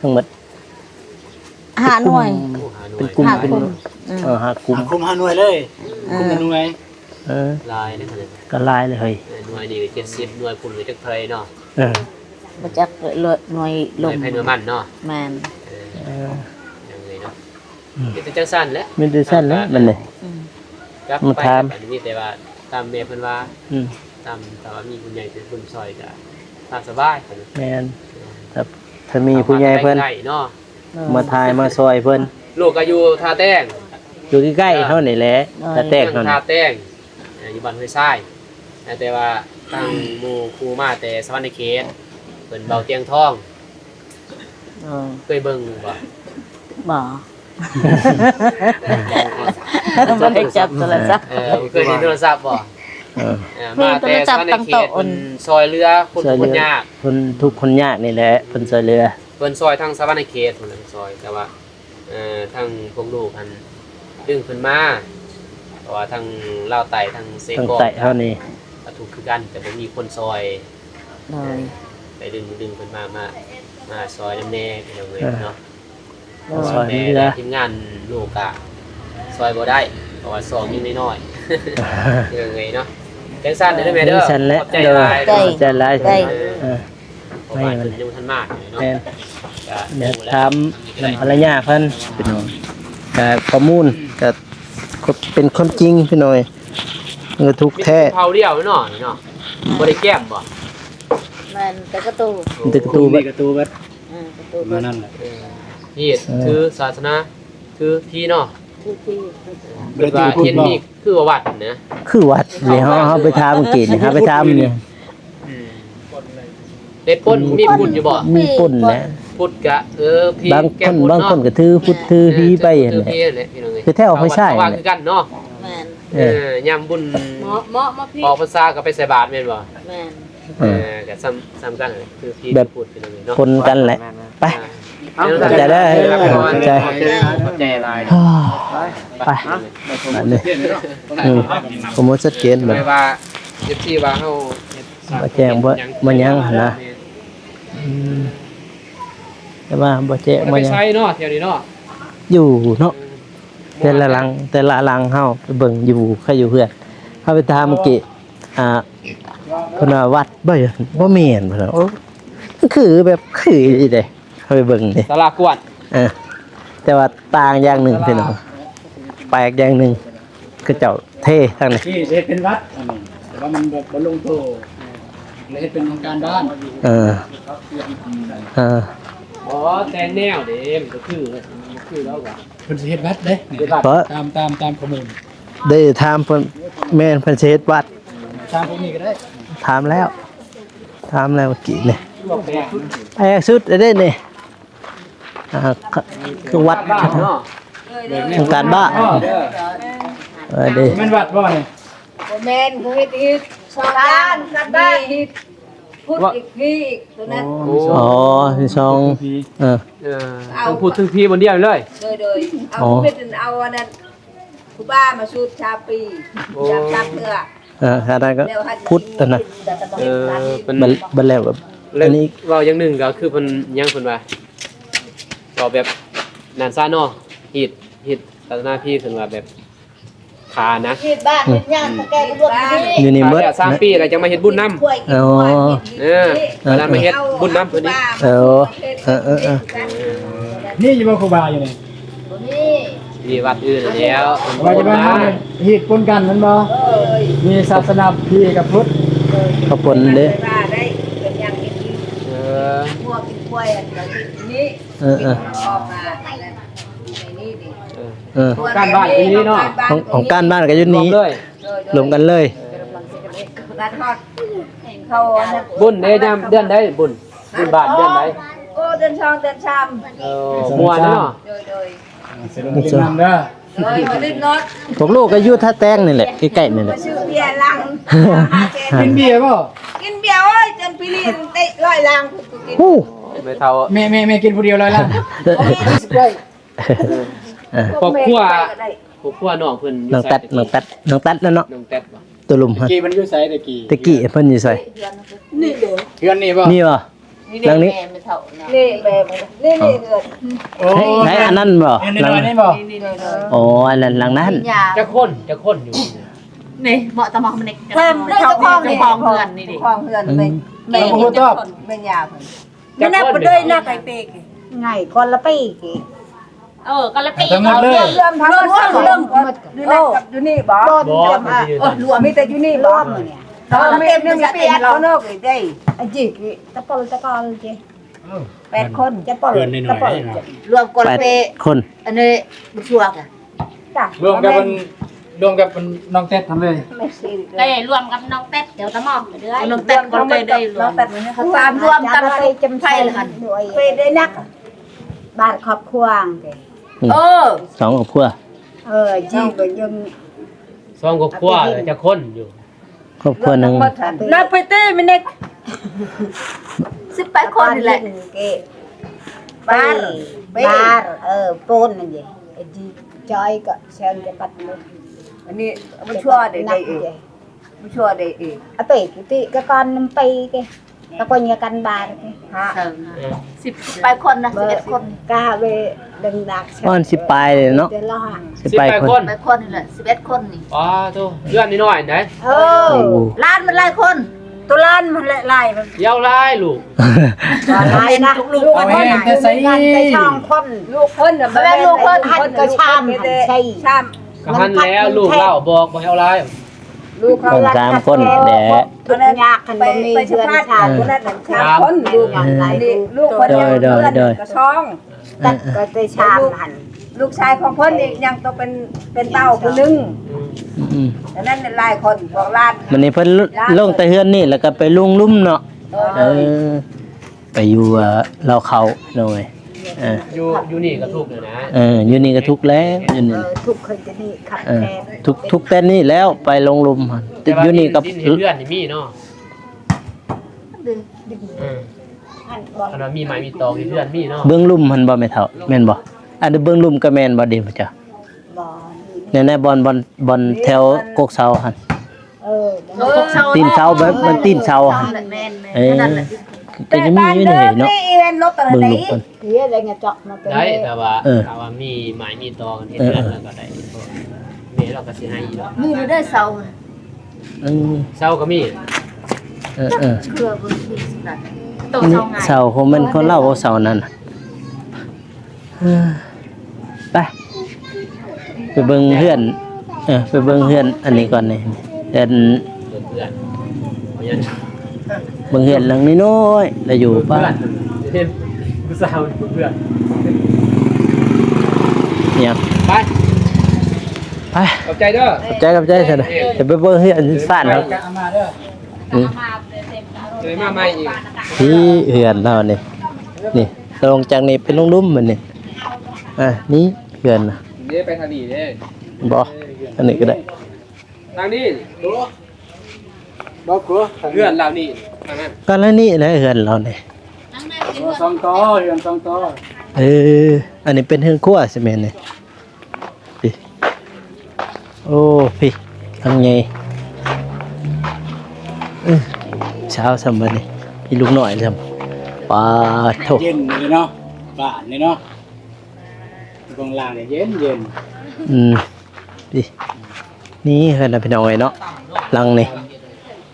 ທັງໝົດ ຫ້າໜ່ວຍ ໂອ້ ຫ້າໜ່ວຍ ເປັນກຸ່ມ ຫ້າ ເປັນ ກຸ່ມ ເອີ ຫ້າກຸ່ມ ຫ້າກຸ່ມ ຫ້າໜ່ວຍເລີຍ ເອີ ກຸ່ມລະໜ່ວຍ ເອີ ຫຼາຍເດ້ ກໍຫຼາຍເລີຍເຮີ້ຍ ເອີ ໜ່ວຍນີ້ກໍເຈັດສິບ ໜ່ວຍພຸ້ນກໍຈັກເທົ່າໃດເນາະ ເອີ ບໍ່ຈັກເລີຍ ໜ່ວຍລົມ ໜ່ວຍໃຜໜ່ວຍມັນເນາະ ແມ່ນ ເອີ ເອີ ຈັ່ງໃດເນາະ ອືມ ມີແຕ່ຈັ່ງຊັ້ນແຫຼະ ມີແຕ່ຊັ້ນແຫຼະ ມັນນີ້ ອືມ ກັບໄປ ມາຖາມ ອັນນີ້ມີແຕ່ວ່າຕາມແມ່ເພິ່ນວ່າ ອືມ ຕາມ ຖ້າວ່າມີຜູ້ໃຫຍ່ໃຈບຸນຊ່ອຍກໍຕາມສະບາຍ ແມ່ນ ເອີ ຖ້າ ຖ້າມີຜູ້ໃຫຍ່ເພິ່ນ ມາຖ່າຍມາຊ່ອຍເພິ່ນ ລູກກໍຢູ່ທ່າແຕ້ງ ຢູ່ໃກ້ໆ ເອີ ເຮົານີ້ແຫຼະ ເອີ ທ່າແຕ້ງເຮົານີ້ ທ່າແຕ້ງ ເອີ ຢູ່ບ້ານຫ້ວຍຊາຍ ແຕ່ວ່າທາງໝູ່ຄູ່ມາແຕ່ສະຫວັນນະເຂດ ເພິ່ນເວົ້າຕຽງທອງ ເອີ ເຄີຍເບິ່ງບໍ່? ບໍ່ ບໍ່ໄດ້ຈັບໂທລະສັບ ເອີ ເຄີຍເຫັນໂທລະສັບບໍ່? ເອີ ເອີ ມາແຕ່ສະຫວັນນະເຂດ ເພິ່ນຊ່ອຍເຫຼືອຄົນທຸກຄົນຍາກ ຄົນທຸກຄົນຍາກນີ້ແຫຼະ ເພິ່ນຊ່ອຍເຫຼືອ ເພິ່ນຊ່ອຍທາງສະຫວັນນະເຂດ ເພິ່ນຊ່ອຍ ແຕ່ວ່າ ເອີ ທາງພວກລູກຫັ້ນດຶງເພິ່ນມາ ເພາະວ່າທາງລາວໃຕ້ ທາງເຊກອງ ທາງໃຕ້ເຮົານີ້ ກໍທຸກຄືກັນ ແຕ່ບໍ່ມີຄົນຊ່ອຍ ໂດຍ ໄປດຶງ ດຶງເພິ່ນມາ ມາ ມາຊ່ອຍນຳແດ່ ພີ່ນ້ອງເອີຍ ເອີ ເນາະ ໂດຍ ຊ່ອຍເຫຼືອ ແຕ່ທີມງານລູກກະຊ່ອຍບໍ່ໄດ້ ເພາະວ່າຊ່ອງຍັງນ້ອຍໆ ພີ່ນ້ອງເອີຍເນາະ ຈັ່ງຊັ້ນເດີແມ່ເດີ ຈັ່ງຊັ້ນແຫຼະ ຂອບໃຈຫຼາຍ ໂດຍ ຂອບໃຈຫຼາຍ ເອີ ເອີ ເພາະວ່າເພິ່ນຍັງບໍ່ທັນມາເນາະ ແມ່ນ ກໍ ດຽວຖາມນຳພັນລະຍາເພິ່ນ ພີ່ນ້ອງ ກໍຂໍ້ມູນກໍເປັນຄວາມຈິງ ພີ່ນ້ອງເອີຍ ກໍທຸກແທ້ ມີແຕ່ເຜົ່າດຽວເນາະ ນີ້ເນາະ ບໍ່ໄດ້ແກ້ມບໍ່? ແມ່ນແຕ່ກະຕູ ມີແຕ່ກະຕູເບິດ ກະຕູເບິດ ເອີ ກະຕູເບິດ ປະມານນັ້ນແຫຼະ ເອີ ຮີດ ເອີ ຖືສາສະໜາ ຖືຜີເນາະ ຖືຜີ ເພິ່ນວ່າເຫັນມີຄືວ່າວັດນະ ຄືວັດນີ້ ເຮົາ ເຮົາໄປຖາມເມື່ອກີ້ນີ້ ເຮົາໄປຖາມນີ້ ອືມ ເຮັດປຸ້ນ ມີປຸ້ນຢູ່ບໍ່? ມີປຸ້ນແຫຼະ ພຸດກະ ເອີ ຜີ ບາງຄົນ ບາງຄົນກໍຖືພຸດຖືຜີໄປຫັ້ນແຫຼະ ຄືແຖວຫ້ວຍຊາຍ ຄືກັນເນາະ ແມ່ນ ເອີ ຍາມບຸນ ເໝາະ ເໝາະ ເໝາະ ອອກພັນສາກໍໄປໃສ່ບາດແມ່ນບໍ່? ແມ່ນ ເອີ ກໍສ່ຳ ສ່ຳກັນ ຄືຜີ ແບບ ຄືພຸດ ພີ່ນ້ອງເນາະ ປົນກັນແຫຼະ ໄປ ຂອບໃຈເດີ ຂອບໃຈ ຂອບໃຈຫຼາຍ ໄປ ບາດນີ້ ອືມ ໂປຣໂມດຊັດເຈນ ແບບວ່າ ເອັຟຊີ ວ່າເຮົາ ບໍ່ແຈ້ງ ບໍ່ ບໍ່ຫຍັງຫັ້ນນະ ອືມ ແຕ່ວ່າບໍ່ແຈ້ງ ບໍ່ໄດ້ໄປ ບໍ່ຫຍັງ ໃສເນາະ ແຖວນີ້ເນາະ ຢູ່ເນາະ ເອີ ແຕ່ລະຫຼັງ ແຕ່ລະຫຼັງເຮົາໄປເບິ່ງຢູ່ ໃຄຢູ່ເຮືອນ ເຮົາໄປຖາມເມື່ອກີ້ ອ່າ ເພິ່ນວ່າວັດ ບໍ່ ບໍ່ແມ່ນ ເພິ່ນວ່າ ໂອ້ ຄືແບບ ຄືອີ່ຫຼີເດ້ ເຮົາໄປເບິ່ງເດ້ ສາລາກວດ ເອີ ແຕ່ວ່າຕ່າງຢ່າງໜຶ່ງ ສາລາ ພີ່ນ້ອງ ແປກຢ່າງໜຶ່ງ ເຂົາເຈົ້າເທທາງນີ້ ທີ່ເຮັດເປັນວັດອັນນີ້ ແຕ່ວ່າມັນບໍ່ ບໍ່ລົງໂຕ ເລີຍເຮັດເປັນຫ້ອງການບ້ານ ເອີ ເອີ ບໍ່ແຕ່ງແນວເດ້ ມັນກໍຄື ຄືແລ້ວກໍ ເພິ່ນຊິເຮັດວັດເດ້ ເຮັດວັດ ຕາມ ຕາມ ຕາມຂໍ້ມູນ ໄດ້ຖາມເພິ່ນ ແມ່ນ ເພິ່ນຊິເຮັດວັດ ຖາມພວກນີ້ກໍໄດ້ ຖາມແລ້ວ ຖາມແລ້ວເມື່ອກີ້ນີ້ ແປກສຸດເດ້ນີ້ ອ່າ ຄືວັດ ໂຄງການບ້ານ ເອີ ເດ້ ແມ່ນວັດບໍ່ນີ້? ບໍ່ແມ່ນ ເຂົາເຮັດ ເຮັດສອງດ້ານ ກັບບ້ານ ເຮັດພຸດອີກ ຜີອີກ ຕົວນັ້ນ ອໍ ມີສອງ ເອີ ເອີ ທັງພຸດທັງຜີບ່ອນດຽວເລີຍ ໂດຍ ໂດຍ ເອົາ ອໍ ເຮັດ ເອົາອັນນັ້ນ ຄູບາມາສູດຊາວປີ ໂອ້ ຈັບ ຈັບເທື່ອ ເອີ ອັນນັ້ນກໍພຸດອັນນັ້ນ ເອີ ເປັນ ບັດ ບັດແລ້ວກໍ ແລ້ວອັນນີ້ ເວົ້າຢ່າງໜຶ່ງກໍຄືເພິ່ນ ຫຍັງເພິ່ນວ່າ ເວົ້າແບບນັ້ນຊະເນາະ ຮີດ ຮີດສາສະໜາພີເພິ່ນວ່າແບບ ຂານະ ເຮັດບ້ານເຮັດຫຍັງ ອືມ ສະແກນລວມຢູ່ນີ້ ຢູ່ນີ້ເບິດ ສາມປີແລ້ວຈັ່ງມາເຮັດບຸນນຳ ອໍ ເອີ ເອີ ເວລາມາເຮັດບຸນນຳເພິ່ນນີ້ ເອີ ເອີ ເອີ ເອີ ມີຢູ່ບໍ່ຄູບາຢູ່ນີ້? ບໍ່ມີ ມີວັດອື່ນແລ້ວ ວ່າຈະມາເຮັດປົນກັນແມ່ນບໍ່? ເອີ ມີສາສະໜາພີກັບພຸດ ເອີ ເຂົາປົນເດ້ ເອີ ງົວກິນຄວາຍ ອັນນີ້ ເອີ ເອີ ອອກມາ ເອີ ຂອງການບ້ານຢູ່ນີ້ເນາະ ຂອງ ຂອງການບ້ານກໍຢູ່ນີ້ ລວມເລີຍ ລວມກັນເລີຍ ເອີ ບຸນເດ້ ຍາມເດືອນໃດບຸນ? ບຸນບ້ານເດືອນໃດ? ໂອ້ ເດືອນສອງ ເດືອນສາມ ເອີ ມ່ວນເນາະ ໂດຍ ໂດຍ ສະໜຸກສະໜານເດີ ໂດຍ ບໍ່ໄດ້ນອນ ພວກລູກກໍຢູ່ທ່າແຕງນີ້ແຫຼະ ໃກ້ໆນີ້ແຫຼະ ຊື້ເບຍລັງ ກິນເບຍບໍ່? ກິນເບຍ ໂອ້ຍ ຈົນໄປຫຼິ້ນເຕະຮ້ອຍລັງ ໂອ້ ແມ່ເຖົ້າ ແມ່ ແມ່ ແມ່ກິນຜູ້ດຽວຮ້ອຍລ້ານ. ຄອບຄົວ ຄອບຄົວນ້ອງເພິ່ນຢູ່ໃສ? ນ້ອງແຕັດ ນ້ອງແຕັດ ນ້ອງແຕັດນັ້ນເນາະ ນ້ອງແຕັດບໍ່? ຕົວລຸ່ມ ຕະ ກີ້ເພິ່ນຢູ່ໃສ? ຕະກີ້ ຕະກີ້ເພິ່ນຢູ່ໃສ? ນີ້ເດີ ເຮືອນນີ້ບໍ່? ນີ້ບໍ່? ນີ້ເດ້ ຫຼັງນີ້ ແມ່ເຖົ້ານະ ນີ້ແມ່ ນີ້ ນີ້ເຮືອນ. ໂອ້ ໃຫ້ ໃຫ້ອັນນັ້ນບໍ່? ເຮືອນນ້ອຍໆນີ້ບໍ່? ນີ້ໆໆ ອໍ ອັນນັ້ນຫຼັງນັ້ນ. ຈັກຄົນ ຈັກຄົນຢູ່ນີ້? ນີ້ເໝາະຕະໝໍ້ມັນນີ້ ເພິ່ນເຈົ້າຂອງ ເຈົ້າຂອງເຮືອນນີ້ເດ້ ເຈົ້າຂອງເຮືອນ. ອືມ ແມ່ ແມ່ ເຈົ້າຂອງເຮືອນ ແມ່ຍ່າເພິ່ນ. ມັນນັບບໍ່ໄດ້ນັບໃຫ້ເປກ ໄງ ຄົນລະປີກ. ເອີ ຄົນລະປີ ທັງໝົດເລີຍ ລວມ ລວມ ລວມ ລວມ ຢູ່ໃນ ໂອ້ ກັບຢູ່ນີ້ບໍ່? ບໍ່ ບໍ່ ມີແຕ່ຢູ່ນີ້ບໍ່? ເອີ ມີ ມີແຕ່ເຮົາເນາະ ເອີ ໄດ້ ອັນຈິກ ຕະປອນ ຕະກອນຈິ ເອົ້າ ແປດຄົນ ຕະປອນ ເພື່ອນນ້ອຍໆ ຕະປອນ ນີ້ນະ ລວມກັນເປະ ແປດຄົນ ອັນນີ້ບໍ່ຊົ່ວກະ ລວມກັບມັນ ລວມກັບມັນນ້ອງແຕັດຫັ້ນເລີຍ ແມ່ຊີ ເອີ ລວມກັບນ້ອງແຕັດ ແຖວຕະໝໍ້ເດີ ນ້ອງແຕັດກໍເຄີຍໄດ້ລວມ ນ້ອງແຕັດມັນ ລວມກັນໄປຈຳໄພຫັ້ນ ເຄີຍໄດ້ນັກ ບ້ານຄອບຄົວ ອືມ ເອີ ສອງຄອບຄົວ ເອີ ຈີກໍຍັງ ສອງຄອບຄົວ ຈັກຄົນຢູ່? ຄອບຄົວໜຶ່ງ ນັບໄປເຕະມັນເດັກ ສິບປາຍຄົນນີ້ແຫຼະ ບ້ານ ບ້ານ ເອີ ໂປນນັ້ນເດ ໄອ້ຈີຈອຍກໍແຊງຈະປັດໝົດ ອັນນີ້ບໍ່ຊົ່ວເດ້ ໄດ້ເອງ ບໍ່ຊົ່ວໄດ້ເອງ ອາເປກິຕິກະກອນນຳໄປເກ ກະຄົນຍາກັນບານ ຮະ ສິບ ສິບປາຍຄົນນະ ສິບເອັດຄົນ ກະເວ ດັງດັກ ປະມານສິບປາຍເລີຍເນາະ ສິບປາຍຄົນ ສິບປາຍຄົນນີ້ແຫຼະ ສິບເອັດຄົນນີ້ ປາໂທ້ ເຮືອນນ້ອຍໆໃດ ເອີ ໂອ້ ຫຼານມັນຫຼາຍຄົນ ໂຕຫຼານມັນຫຼາຍ ຫຼາຍມັນ ຢາວຫຼາຍລູກ ຫຼາຍນະ ລູກເພິ່ນ ເອົາແຮງແຕ່ໃສ ໄປສອງຄົນ ລູກເພິ່ນນະ ບໍ່ແມ່ນລູກເພິ່ນ ຫັ້ນກໍຊາມ ຫັ້ນໃສ່ ຊາມ ກໍຫັ້ນແຫຼະ ລູກລາວບອກບໍ່ໃຫ້ເອົາຫຼາຍ ລູກເຂົາສາມຄົນແຫຼະ ທຸກຍາກ ຄັນບໍ່ມີເຮືອນຊານ ສາມຄົນ ລູກ ເອີ ລູກເພິ່ນ ໂດຍ ໂດຍ ໂດຍ ກໍຊອງ ເອີ ກໍໄດ້ຊາມຫັ້ນ ລູກຊາຍຂອງເພິ່ນນີ້ຍັງຕ້ອງເປັນ ເປັນເຕົ້າຜູ້ໜຶ່ງ ອືມ ອັນນັ້ນຫຼາຍຄົນ ບອກຫຼານ ບັດນີ້ເພິ່ນລົງແຕ່ເຮືອນນີ້ ແລ້ວກໍໄປລົງລຸ່ມເນາະ ເອີ ໄປຢູ່ ເອີ ລາວເຂົ້າ ໂດຍ ເອີ ຢູ່ ຢູ່ນີ້ກໍທຸກແລ້ວນະ ເອີ ຢູ່ນີ້ກໍທຸກແລ້ວ ຢູ່ນີ້ ເອີ ທຸກຄືຈະນີ້ຄັບ ເອີ ແຄບ ທຸກ ທຸກແຕ່ນີ້ແລ້ວ ໄປລົງລຸ່ມຫັ້ນ ແຕ່ວ່າຢູ່ນີ້ກໍ ດິນເຮັດເຮືອນນີ້ມີເນາະ ເອີ ຄັນວ່າມີໄມ້ມີຕອກເຮັດເຮືອນມີເນາະ ເບື້ອງລຸ່ມຫັ້ນບໍ່ແມ່ເຖົ້າ ແມ່ນບໍ່? ອັນເບື້ອງລຸ່ມກໍແມ່ນບໍ່ເດ ພະເຈົ້າ? ບໍ່ ແນ່ໆ ບ່ອນ ບ່ອນ ບ່ອນແຖວກົກເຊົາຫັ້ນ ເອີ ຕີນເສົາ ມັນ ມັນຕີນເສົາຫັ້ນ ແມ່ນໆ ເອີ ນັ້ນແຫຼະ ກໍຍັງມີຢູ່ນີ້ເນາະ ເບິ່ງລູກມັນ ເອີ ໄດ້ ແຕ່ວ່າ ເອີ ຖ້າວ່າມີໄມ້ມີຕອກເຮັດເຮືອນ ເອີ ແລ້ວກໍໄດ້ ແມ່ລາວກໍຊິໃຫ້ດອກ ມີຢູ່ເດີເສົາ ເອີ ເສົາກໍມີ ເອີໆ ເຄືອບໍ່ມີຂະໜາດ ໂຕເສົາງ່າຍ ເສົາຄົງແມ່ນຄົນລາວບໍ່ ເສົານັ້ນ ເອີ ໄປ ໄປເບິ່ງເຮືອນ ເອີ ໄປເບິ່ງເຮືອນອັນນີ້ກ່ອນນີ້ ເຮືອນ ເບິ່ງເຮືອນຫຼັງນ້ອຍໆ ລະຢູ່ ປ້າ ເຫັນຜູ້ສາວເພື່ອນ ຫຍັງ ໄປ ໄປ ຂອບໃຈເດີ ຂອບໃຈ ຂອບໃຈ ຊັ້ນນະ ຈະໄປເບິ່ງເຮືອນຊານເຮົາ ອືມ ເດີ ມາໃໝ່ອີກ ທີ່ເຮືອນເຮົານີ້ ນີ້ ລົງຈາກນີ້ໄປລົງລຸ່ມມັນນີ້ ອ່າ ນີ້ເຮືອນນະ ເດ້ ໄປທາງນີ້ເດ້ ບໍ່ ອັນນີ້ກໍໄດ້ ທາງນີ້ ບໍ່ ເຮືອນລາວນີ້ ທາງນັ້ນ ກໍລະນີ້ແຫຼະເຮືອນລາວນີ້ ສອງຕໍ່ ເຮືອນສອງຕໍ່ ເອີ ອັນນີ້ເປັນເຮືອນຄົວຊິແມ່ນນີ້ ພີ້ ໂອ້ ພີ້ ຫຼັງໃຫຍ່ ເອີ ຊາວຊ້ຳບັດນີ້ ມີລູກນ້ອຍຊ້ຳ ປາໂທ້ ເຢັນເລີຍເນາະ ບ້ານນີ້ເນາະ ເບື້ອງລ່າງນີ້ເຢັນໆ ອືມ ນີ້ ນີ້ເຮືອນນະ ພີ່ນ້ອງເອີຍເນາະ ຫຼັງນີ້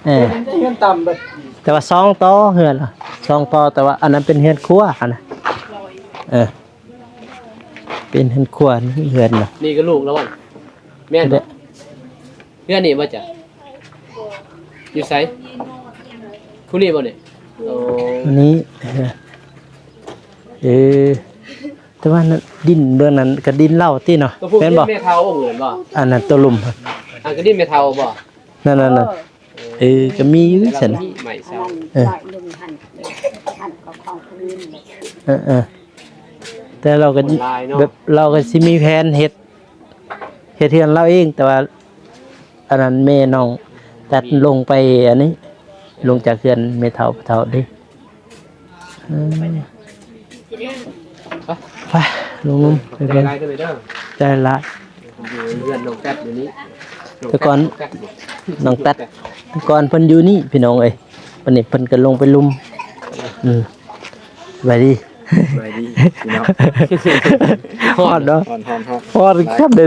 ເອີ ເຮືອນຕ່ຳເບິດ ແຕ່ວ່າສອງຕໍ່ເຮືອນລະ ສອງຕໍ່ ແຕ່ວ່າອັນນັ້ນເປັນເຮືອນຄົວຫັ້ນນະ ເອີ ເປັນເຮືອນຄົວ ນີ້ເຮືອນນະ ນີ້ກໍລູກລາວ ແມ່ນບໍ່? ເຮືອນນີ້ບໍ່ຈະ ຢູ່ໃສ? ຜູ້ນີ້ບໍ່ນີ້? ໂອ້ ນີ້ ເອີ ແຕ່ວ່ານັ້ນ ດິນເບື້ອງນັ້ນກໍດິນລາວຕິເນາະ ແມ່ນບໍ່? ແມ່ເຖົ້າອົງນັ້ນບໍ່? ອັນນັ້ນຕົວລຸ່ມ ອັນກໍດິນແມ່ເຖົ້າບໍ່? ນັ້ນໆ ເອີ ກໍມີຢູ່ຊັ້ນ ເອີ ເອີ ເອີ ແຕ່ລາວກໍ ແບບລາວກໍຊິມີແຜນເຮັດ ເຮັດເຮືອນລາວເອງ ແຕ່ວ່າອັນນັ້ນແມ່ນ້ອງຕັດລົງໄປອັນນີ້ ລົງຈາກເຮືອນແມ່ເຖົ້າ ພໍ່ເຖົ້າເດ້ ເອີ ໄປ ລົງ ລົງ ໃຈຫຼາຍເດີ ໃຈຫຼາຍ ຢູ່ເຮືອນນ້ອງແປັດຢູ່ນີ້ ແຕ່ກ່ອນ ນ້ອງແປັດ ແຕ່ກ່ອນເພິ່ນຢູ່ນີ້ພີ່ນ້ອງເອີຍ ບັດນີ້ເພິ່ນກໍລົງໄປລຸ່ມ ອືມ ສະບາຍດີ ສະບາຍດີພີ່ນ້ອງ ຮ້ອນເນາະ ຮ້ອນ ຮ້ອນ ຮ້ອນ ຮ້ອນຄັກເດ້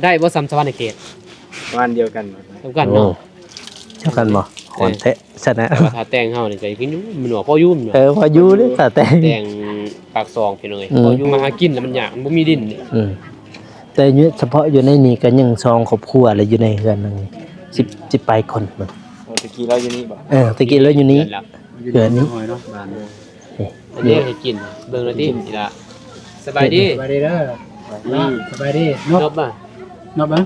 ໄດ້ບໍ່ສ່ຳສະຫວັນນະເຂດ ປະມານດຽວກັນ ສ່ຳກັນເນາະ ໂອ້ ສ່ຳກັນບໍ່ ຮ້ອນແທ້ ຊັ້ນນະ ແຕ່ວ່າຖ້າແຕ່ງເຮົານີ້ກໍກິນຢູ່ ແມ່ນບໍ່ ພໍຢູ່ແມ່ນບໍ່ ເອີ ພໍຢູ່ເດ້ ຖ້າແຕ່ງ ແຕ່ງປາກຊ່ອງພີ່ນ້ອງເອີຍ ອືມ ພໍຢູ່ ມາຫາກິນແລ້ວມັນຍາກ ມັນບໍ່ມີດິນນີ້ ອືມ ແຕ່ຢູ່ ສະເພາະຢູ່ໃນນີ້ກໍຍັງສອງຄອບຄົວແຫຼະ ຢູ່ໃນເຮືອນຫຼັງນີ້ ສິບ ສິບປາຍຄົນ ໂອ້ ແຕ່ກີ້ລາວຢູ່ນີ້ບໍ່ ເອີ ແຕ່ກີ້ລາວຢູ່ນີ້ ເຮືອນນີ້ ເຮືອນນີ້ ເຮືອນນີ້ ອັນນີ້ໃຫ້ກິນ ເບິ່ງແລ້ວຕິ ນີ້ລະ ສະບາຍດີ ສະບາຍດີເດີ ສະບາຍດີ ນົບ ນົບບໍ່ ນົບເບິ່ງ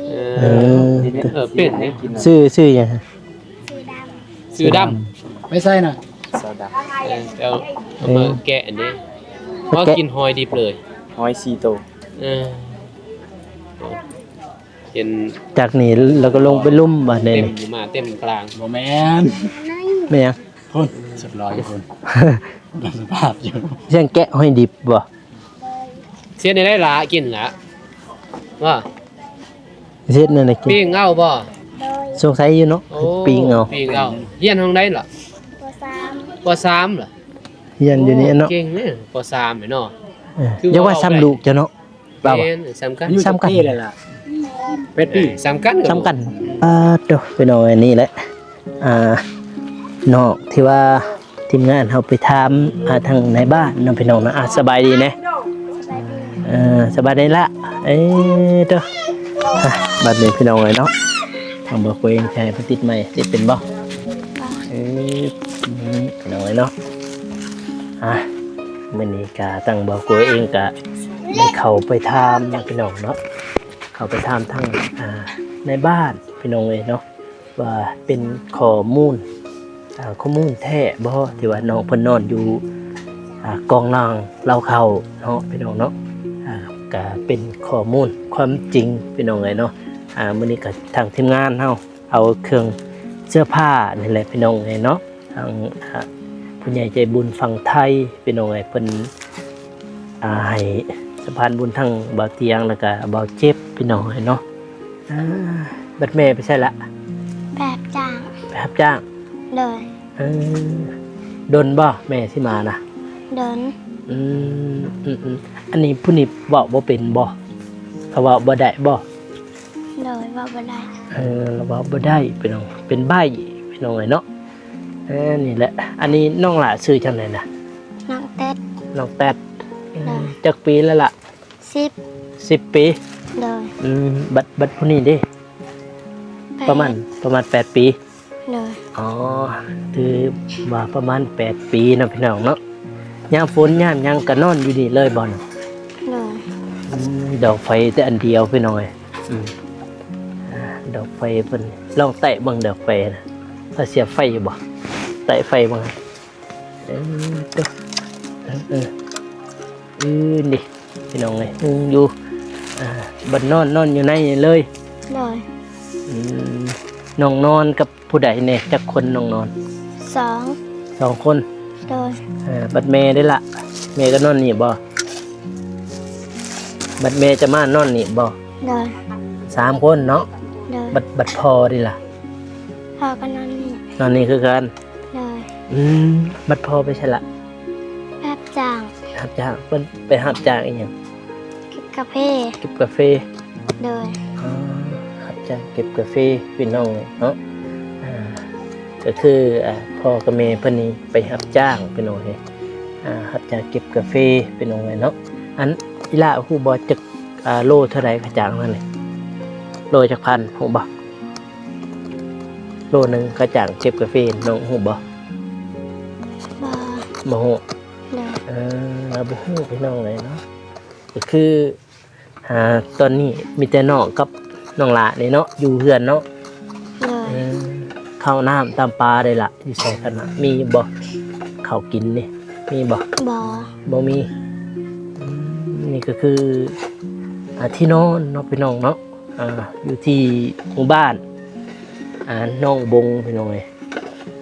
ເອີ ເອີ ເປັນ ຊື່ ຊື່ຫຍັງ ຊື່ດຳ ຊື່ດຳ ໄປໃສນະ ສາວດຳ ເອີ ເອົາ ເອົາມາແກະອັນນີ້ ເອົາ ກິນຫອຍດິບເລີຍ ຫອຍສີ່ໂຕ ເອີ ເຫັນ ຈາກນີ້ແລ້ວກໍລົງໄປລຸ່ມບາດນີ້ ເຕັມມາເຕັມກະລາງ ບໍ່ແມ່ນ ແມ່ນຫຍັງ ພຸ້ນ ສຸດຫຼໍ່ຢູ່ພຸ້ນ ສະພາບຢູ່ ສຽງແກະຫອຍດິບບໍ່ ເຮັດແນວໃດລະ ກິນລະ ວ່າ ເຮັດແນວໃດກິນ ປີ້ງເອົາບໍ່ ສົງໄສຢູ່ເນາະ ໂອ້ ປີ້ງເອົາ ປີ້ງເອົາ ຮຽນຫ້ອງໃດລະ ປໍສາມ ປໍສາມລະ ຮຽນຢູ່ນີ້ເນາະ ເກັ່ງເດ້ ປໍສາມເນາະ ເອີ ຢ່າວ່າສ່ຳລູກເຈົ້າເນາະ ລາວ ແມ່ນ ສ່ຳກັນ ຢູ່ ສ່ຳກັນ ເທົ່າແກ່ແລ້ວລະ ແປດປີ ເອີ ສ່ຳກັນ ສ່ຳກັນ ປາດໂທ້ ພີ່ນ້ອງເອີຍ ນີ້ແຫຼະ ອ່າ ນອກທີ່ວ່າທີມງານເຮົາໄປຖາມ ອ່າ ທາງນາຍບ້ານເນາະ ພີ່ນ້ອງເນາະ ອ່າ ສະບາຍດີແດ່ ເອີ ສະບາຍດີລະ ເອີ ໂທ້ ອ່າ ບັດນີ້ພີ່ນ້ອງເອີຍເນາະ ທາງບໍ່ຄຸຍຈະໃຫ້ເພິ່ນຕິດໄມ ຕິດເປັນບໍ່ ເອີ ພີ່ນ້ອງເອີຍເນາະ ອ່າ ມື້ນີ້ກະທາງບໍ່ໂກເອງກະໄດ້ເຂົ້າໄປຖາມເນາະ ພີ່ນ້ອງເນາະ ເຂົ້າໄປຖາມທາງ ອ່າ ນາຍບ້ານ ພີ່ນ້ອງເອີຍເນາະ ວ່າເປັນຂໍ້ມູນ ອ່າ ຂໍ້ມູນແທ້ບໍ່ ທີ່ວ່ານ້ອງເພິ່ນນອນຢູ່ ອ່າ ກອງລ່າງເລົ້າເຂົ້າເນາະ ພີ່ນ້ອງເນາະ ອ່າ ກະເປັນຂໍ້ມູນຄວາມຈິງ ພີ່ນ້ອງເອີຍເນາະ ອ່າ ມື້ນີ້ກະທາງທີມງານເຮົາ ເອົາເຄື່ອງເສື້ອຜ້ານີ້ແຫຼະ ພີ່ນ້ອງເອີຍເນາະ ທາງ ອ່າ ຜູ້ໃຫຍ່ໃຈບຸນຝັ່ງໄທ ພີ່ນ້ອງເອີຍ ເພິ່ນ ອ່າ ໃຫ້ສະພານບຸນທັງບ່າວຕຽງ ແລ້ວກະບ່າວເຈັບ ພີ່ນ້ອງເອີຍເນາະ ອ່າ ບັດແມ່ໄປໃສລະ ໄປຮັບຈ້າງ ໄປຮັບຈ້າງ ໂດຍ ເອີ ດົນບໍ່ແມ່ຊິມານະ ດົນ ອືມ ອືມ ອັນນີ້ຜູ້ນີ້ເວົ້າບໍ່ເປັນບໍ່ ເຂົາເວົ້າບໍ່ໄດ້ບໍ່ ໂດຍ ເວົ້າບໍ່ໄດ້ ເອີ ເວົ້າບໍ່ໄດ້ ພີ່ນ້ອງ ເປັນໃບ້ ພີ່ນ້ອງເອີຍເນາະ ເອີ ນີ້ແຫຼະ ອັນນີ້ນ້ອງຫຼ້າຊື່ຈັ່ງໃດນະ ນ້ອງແຕັດ ນ້ອງແຕັດ ໂດຍ ຈັກປີແລ້ວລະ ສິບ ສິບປີ ໂດຍ ອືມ ບັດ ບັດຜູ້ນີ້ເດ ປະມານ ປະມານແປດປີ ໂດຍ ອໍ ຖືວ່າປະມານແປດປີເນາະ ພີ່ນ້ອງເນາະ ຍາມຝົນຍາມຫຍັງກະນອນຢູ່ນີ້ເລີຍບໍ່ນະ ໂດຍ ອືມ ດອກໄຟແຕ່ອັນດຽວ ພີ່ນ້ອງເອີຍ ອືມ ອ່າ ດອກໄຟເພິ່ນ ລອງແຕະເບິ່ງດອກໄຟນະ ວ່າສຽບໄຟຢູ່ບໍ່ ແຕະໄຟເບິ່ງ ເອີ ໂຕ ເອີ ເອີ ເອີ ນີ້ ພີ່ນ້ອງເອີຍ ຮຸ່ງຢູ່ ອ່າ ບັດນອນ ນອນຢູ່ໃນນີ້ເລີຍ ໂດຍ ອືມ ນ້ອງນອນກັບຜູ້ໃດແດ່ ຈັກຄົນນ້ອງນອນ ສອງ ສອງຄົນ ໂດຍ ເອີ ບັດແມ່ເດລະ ແມ່ກໍນອນນີ້ບໍ່ ບັດແມ່ຈະມານອນນີ້ບໍ່ ໂດຍ ສາມຄົນເນາະ ໂດຍ ບັດ ບັດພໍ່ເດລະ ພໍ່ກໍນອນນີ້ ນອນນີ້ຄືກັນ ໂດຍ ອືມ ບັດພໍ່ໄປໃສລະ ໄປຮັບຈ້າງ ຮັບຈ້າງ ເພິ່ນໄປຮັບຈ້າງອີ່ຫຍັງ ເກັບກາເຟ ເກັບກາເຟ ໂດຍ ອໍ ຮັບຈ້າງເກັບກາເຟ ພີ່ນ້ອງເນາະ ອ່າ ກໍຄື ອ່າ ພໍ່ກັບແມ່ເພິ່ນນີ້ໄປຮັບຈ້າງ ພີ່ນ້ອງເອີຍ ອ່າ ຮັບຈ້າງເກັບກາເຟ ພີ່ນ້ອງເອີຍເນາະ ອັນ ອີ່ຫຼ້າຮູ້ບໍ່ ຈັກ ອ່າ ໂລເທົ່າໃດຄ່າຈ້າງນັ້ນນີ້ ໂລຈັກພັນ ຮູ້ບໍ່? ໂລໜຶ່ງຄ່າຈ້າງເກັບກາເຟ ນ້ອງຮູ້ບໍ່? ບໍ່ ບໍ່ຮູ້ ໂດຍ ເອີ ບໍ່ຮູ້ ພີ່ນ້ອງເອີຍເນາະ ກໍຄື ອ່າ ຕອນນີ້ມີແຕ່ນ້ອງກັບນ້ອງຫຼ້ານີ້ເນາະ ຢູ່ເຮືອນເນາະ ໂດຍ ເອີ ເຂົ້ານ້ຳຕຳປາໄດ້ລະ ຢູ່ໃສກັນນະ ມີບໍ່? ເຂົ້າກິນນີ້ມີບໍ່? ບໍ່ ບໍ່ມີ ອືມ ນີ້ກໍຄື ອ່າ ທີ່ນອນເນາະ ພີ່ນ້ອງເນາະ ອ່າ ຢູ່ທີ່ໝູ່ບ້ານ ອ່າ ໜອງບົງ ພີ່ນ້ອງເອີຍ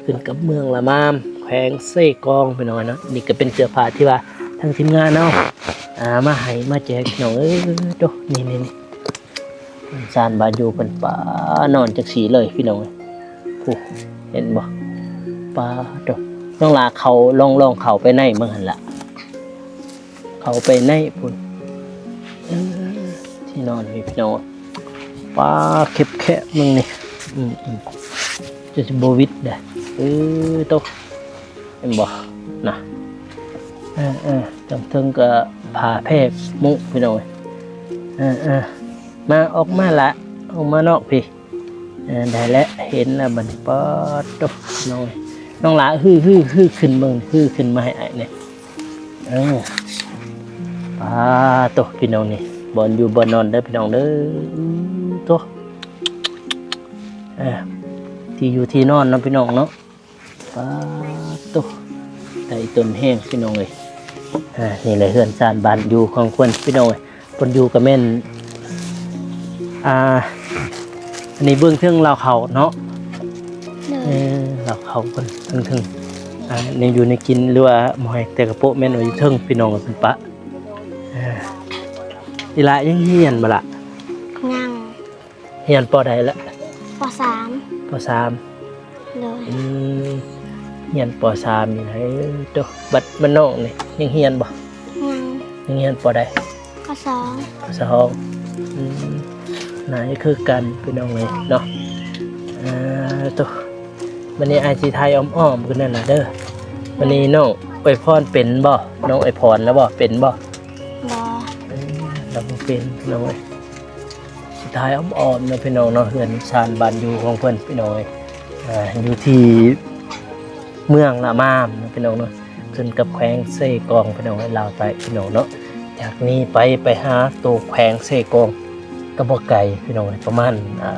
ຂຶ້ນກັບເມືອງລະມາມ ແຂວ ວງເຊກອງ ພີ່ນ້ອງເນາະ. ນີ້ກໍເປັນເສື້ອຜ້າທີ່ວ່າທາງທີມງານເຮົາ ອ່າ ມາໃຫ້ມາແຈກ ພີ່ນ້ອງເອີຍ. ໂຕ ນີ້ໆໆ ເຮືອນຊານບ້ານຢູ່ເພິ່ນ ປາ ນອນຈັ່ງຊີ້ເລີຍ ພີ່ນ້ອງເອີຍ. ຜູ້ ເຫັນບໍ່ ປາໂຕ. ນ້ອງຫຼ້າ ເຂົ້າ ລອງ ລອງເຂົ້າໄປໃນເບິ່ງຫັ້ນລະ ເຂົ້າໄປໃນພຸ້ນ. ເອີ ທີ່ນອນນີ້ ພີ່ນ້ອງ ປາ ແຄບໆ ເບິ່ງນີ້. ອືມໆ ຈະຊິບໍ່ຫວິດເດ້. ເອີ ໂຕ ເຫັນບໍ່ນະ. ເອີໆ ທາງເທິງກໍຜ້າແພກມຸ້ງ ພີ່ນ້ອງເອີຍ. ເອີໆ ມາ ອອກມາລະ ອອກມານອກພີ້. ເອີ ໄດ້ແລ້ວ ເຫັນແລ້ວບັດນີ້. ປາໂຕ ນ້ອງ ນ້ອງຫຼ້າ ຮື ຮື ຄືຂຶ້ນເບິ່ງ ຄືຂຶ້ນມາໃຫ້ອ້າຍແດ່. ເອີ ປາໂຕ ພີ່ນ້ອງ ນີ້ບ່ອນຢູ່ບ່ອນນອນເດີ ພີ່ນ້ອງເດີ. ໂຕ ເອີ ທີ່ຢູ່ທີ່ນອນເນາະ ພີ່ນ້ອງເນາະ. ປາໂຕ ໄດ້ຕົ້ນແຮງ ພີ່ນ້ອງເອີຍ. ອ່າ ນີ້ແຫຼະເຮືອນຊານບ້ານຢູ່ຂອງເພິ່ນ ພີ່ນ້ອງເອີຍ. ບ່ອນຢູ່ກໍແມ່ນ ອ່າ ອັນນີ້ເບື້ອງເທິງລາວເຂົ້າເນາະ. ໂດຍ ເອີ ລາວເຂົ້າເພິ່ນເທິງໆ. ອ່າ ແນວຢູ່ແນວກິນ ຫຼືວ່າໝໍ້ຫອຍແຕ່ກະໂປະ ແມ່ນວ່າຢູ່ເທິງ ພີ່ນ້ອງເພິ່ນປະ. ອ່າ ອີຫຼ້າຍັງຮຽນບໍ່ລະ? ຍັງ. ຮຽນ ປ.ໃດລະ? ປ.ສາມ. ປ.ສາມ. ໂດຍ ອືມ ຮຽນ ປ.ສາມ ນີ້ແຫຼະ. ເອີ ໂຕ ບັດ ບັດນ້ອງນີ້ຍັງຮຽນບໍ່? ຍັງ. ຍັງຮຽນ ປ.ໃດ? ປ.ສອງ. ປ.ສອງ. ອືມ ໜ້າຈະຄືກັນ ພີ່ນ້ອງເອີຍເນາະ. ເອີ ໂຕ ບັດນີ້ອ້າຍຊິຖ່າຍອ້ອມໆ ຄືນັ້ນນະເດີ. ບັດນີ້ນ້ອງອວຍພອນເປັນບໍ່? ນ້ອງອວຍພອນແລ້ວບໍ່? ເປັນບໍ່? ບໍ່. ເອີ ລາວບໍ່ເປັນ ພີ່ນ້ອງເອີຍ. ສຸດທ້າຍອ້ອມໆເນາະ ພີ່ນ້ອງເນາະ ເຮືອນຊານບ້ານຢູ່ຂອງເພິ່ນ ພີ່ນ້ອງເອີຍ. ອ່າ ຢູ່ທີ່ເມືອງລະມາມເນາະ ພີ່ນ້ອງເນາະ ຂຶ້ນກັບແຂວງເຊກອງ ພີ່ນ້ອງເອີຍ ລາວໃຕ້ ພີ່ນ້ອງເນາະ. ຈາກນີ້ໄປ ໄປຫາໂຕແຂວງເຊກອງກໍບໍ່ໄກ ພີ່ນ້ອງເອີຍ ປະມານ ອ່າ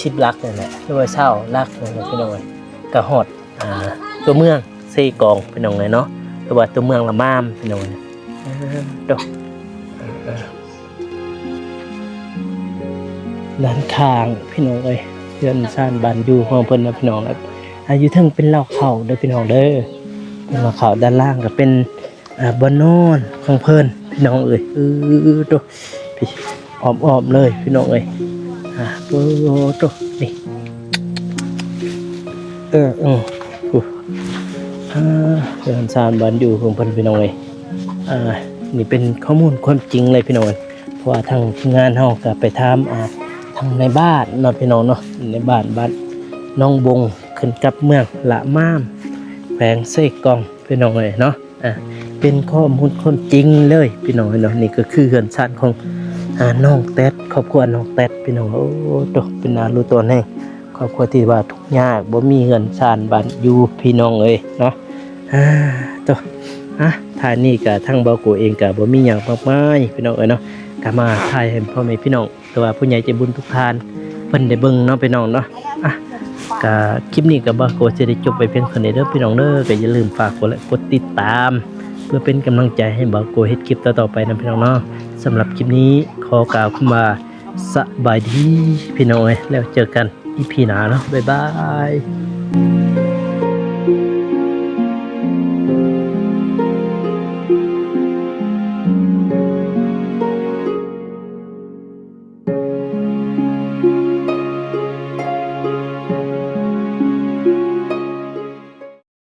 ຊາວຫຼັກນັ້ນແຫຼະ ຫຼືວ່າຊາວຫຼັກນັ້ນແຫຼະ ພີ່ນ້ອງເອີຍ ກໍຮອດ ອ່າ ຕົວເມືອງເຊກອງ ພີ່ນ້ອງເອີຍເນາະ ຫຼືວ່າຕົວເມືອງລະມາມ ພີ່ນ້ອງເອີຍ. ເອີ ໂຕ ເອີ ເອີ ດ້ານຂ້າງ ພີ່ນ້ອງເອີຍ ເຮືອນຊານບ້ານຢູ່ຂອງເພິ່ນນະ ພີ່ນ້ອງເອີຍ. ອ່າ ຢູ່ເທິງເປັນລາວເຂົ້າເດີ ພີ່ນ້ອງເດີ ເປັນລາວເຂົ້າ. ດ້ານລ່າງກໍເປັນ ອ່າ ບ່ອນນອນຂອງເພິ່ນ ພີ່ນ້ອງເອີຍ. ເອີ ໂຕ ພີ່ ອ້ອມໆເລີຍ ພີ່ນ້ອງເອີຍ. ອ່າ ໂຕ ໂຕ ນີ້ ເອີ ເອີ ໂອ້ ອ່າ ເຮືອນຊານບ້ານຢູ່ຂອງເພິ່ນ ພີ່ນ້ອງເອີຍ. ອ່າ ນີ້ເປັນຂໍ້ມູນຄວາມຈິງເລີຍ ພີ່ນ້ອງເອີຍ ເພາະວ່າທາງທີມງານເຮົາກໍໄປຖາມ ອ່າ ທາງນາຍບ້ານເນາະ ພີ່ນ້ອງເນາະ ນາຍບ້ານ ບ້ານໜອງບົງ ຂຶ້ນກັບເມືອງລະມາມ ແຂວງເຊກອງ ພີ່ນ້ອງເອີຍເນາະ. ອ່າ ເປັນຂໍ້ມູນຄວາມຈິງເລີຍ ພີ່ນ້ອງເອີຍເນາະ. ນີ້ກໍຄືເຮືອນຊານຂອງ ອ່າ ນ້ອງແຕັດ ຄອບຄົວນ້ອງແຕັດ ພີ່ນ້ອງ. ໂອ້ ໂຕ ເປັນໜ້າຮູ້ຕົວແຮງ ຄອບຄົວທີ່ວ່າທຸກຍາກ ບໍ່ມີເຮືອນຊານບ້ານຢູ່ ພີ່ນ້ອງເອີຍເນາະ. ອ່າ ໂຕ ອ່ະ ທ້າຍນີ້ກໍທາງບ່າວໂກເອງກໍບໍ່ມີຫຍັງມາກມາຍ ພີ່ນ້ອງເອີຍເນາະ ກໍມາຖ່າຍໃຫ້ພໍ່ແມ່ພີ່ນ້ອງ ຫຼືວ່າຜູ້ໃຫຍ່ໃຈບຸນທຸກທ່ານເພິ່ນໄດ້ເບິ່ງເນາະ ພີ່ນ້ອງເນາະ. ອ່ະ ກະຄລິບນີ້ກະບ່າວໂກຊິໄດ້ຈົບໄວ້ພຽງເທົ່ານີ້ເດີ ພີ່ນ້ອງເດີ. ກະຢ່າລືມຝາກກົດໄລກົດຕິດຕາມ ເພື່ອເປັນກຳລັງໃຈໃຫ້ບ່າວໂກເຮັດຄລິບຕໍ່ໆໄປນຳ ພີ່ນ້ອງເນາະ. ສຳລັບຄລິບນີ້ຂໍກ່າວຄຳວ່າ ສະບາຍດີ ພີ່ນ້ອງເອີຍ ແລ້ວເຈີກັນອີພີໜ້າເນາະ ບາຍບາຍ.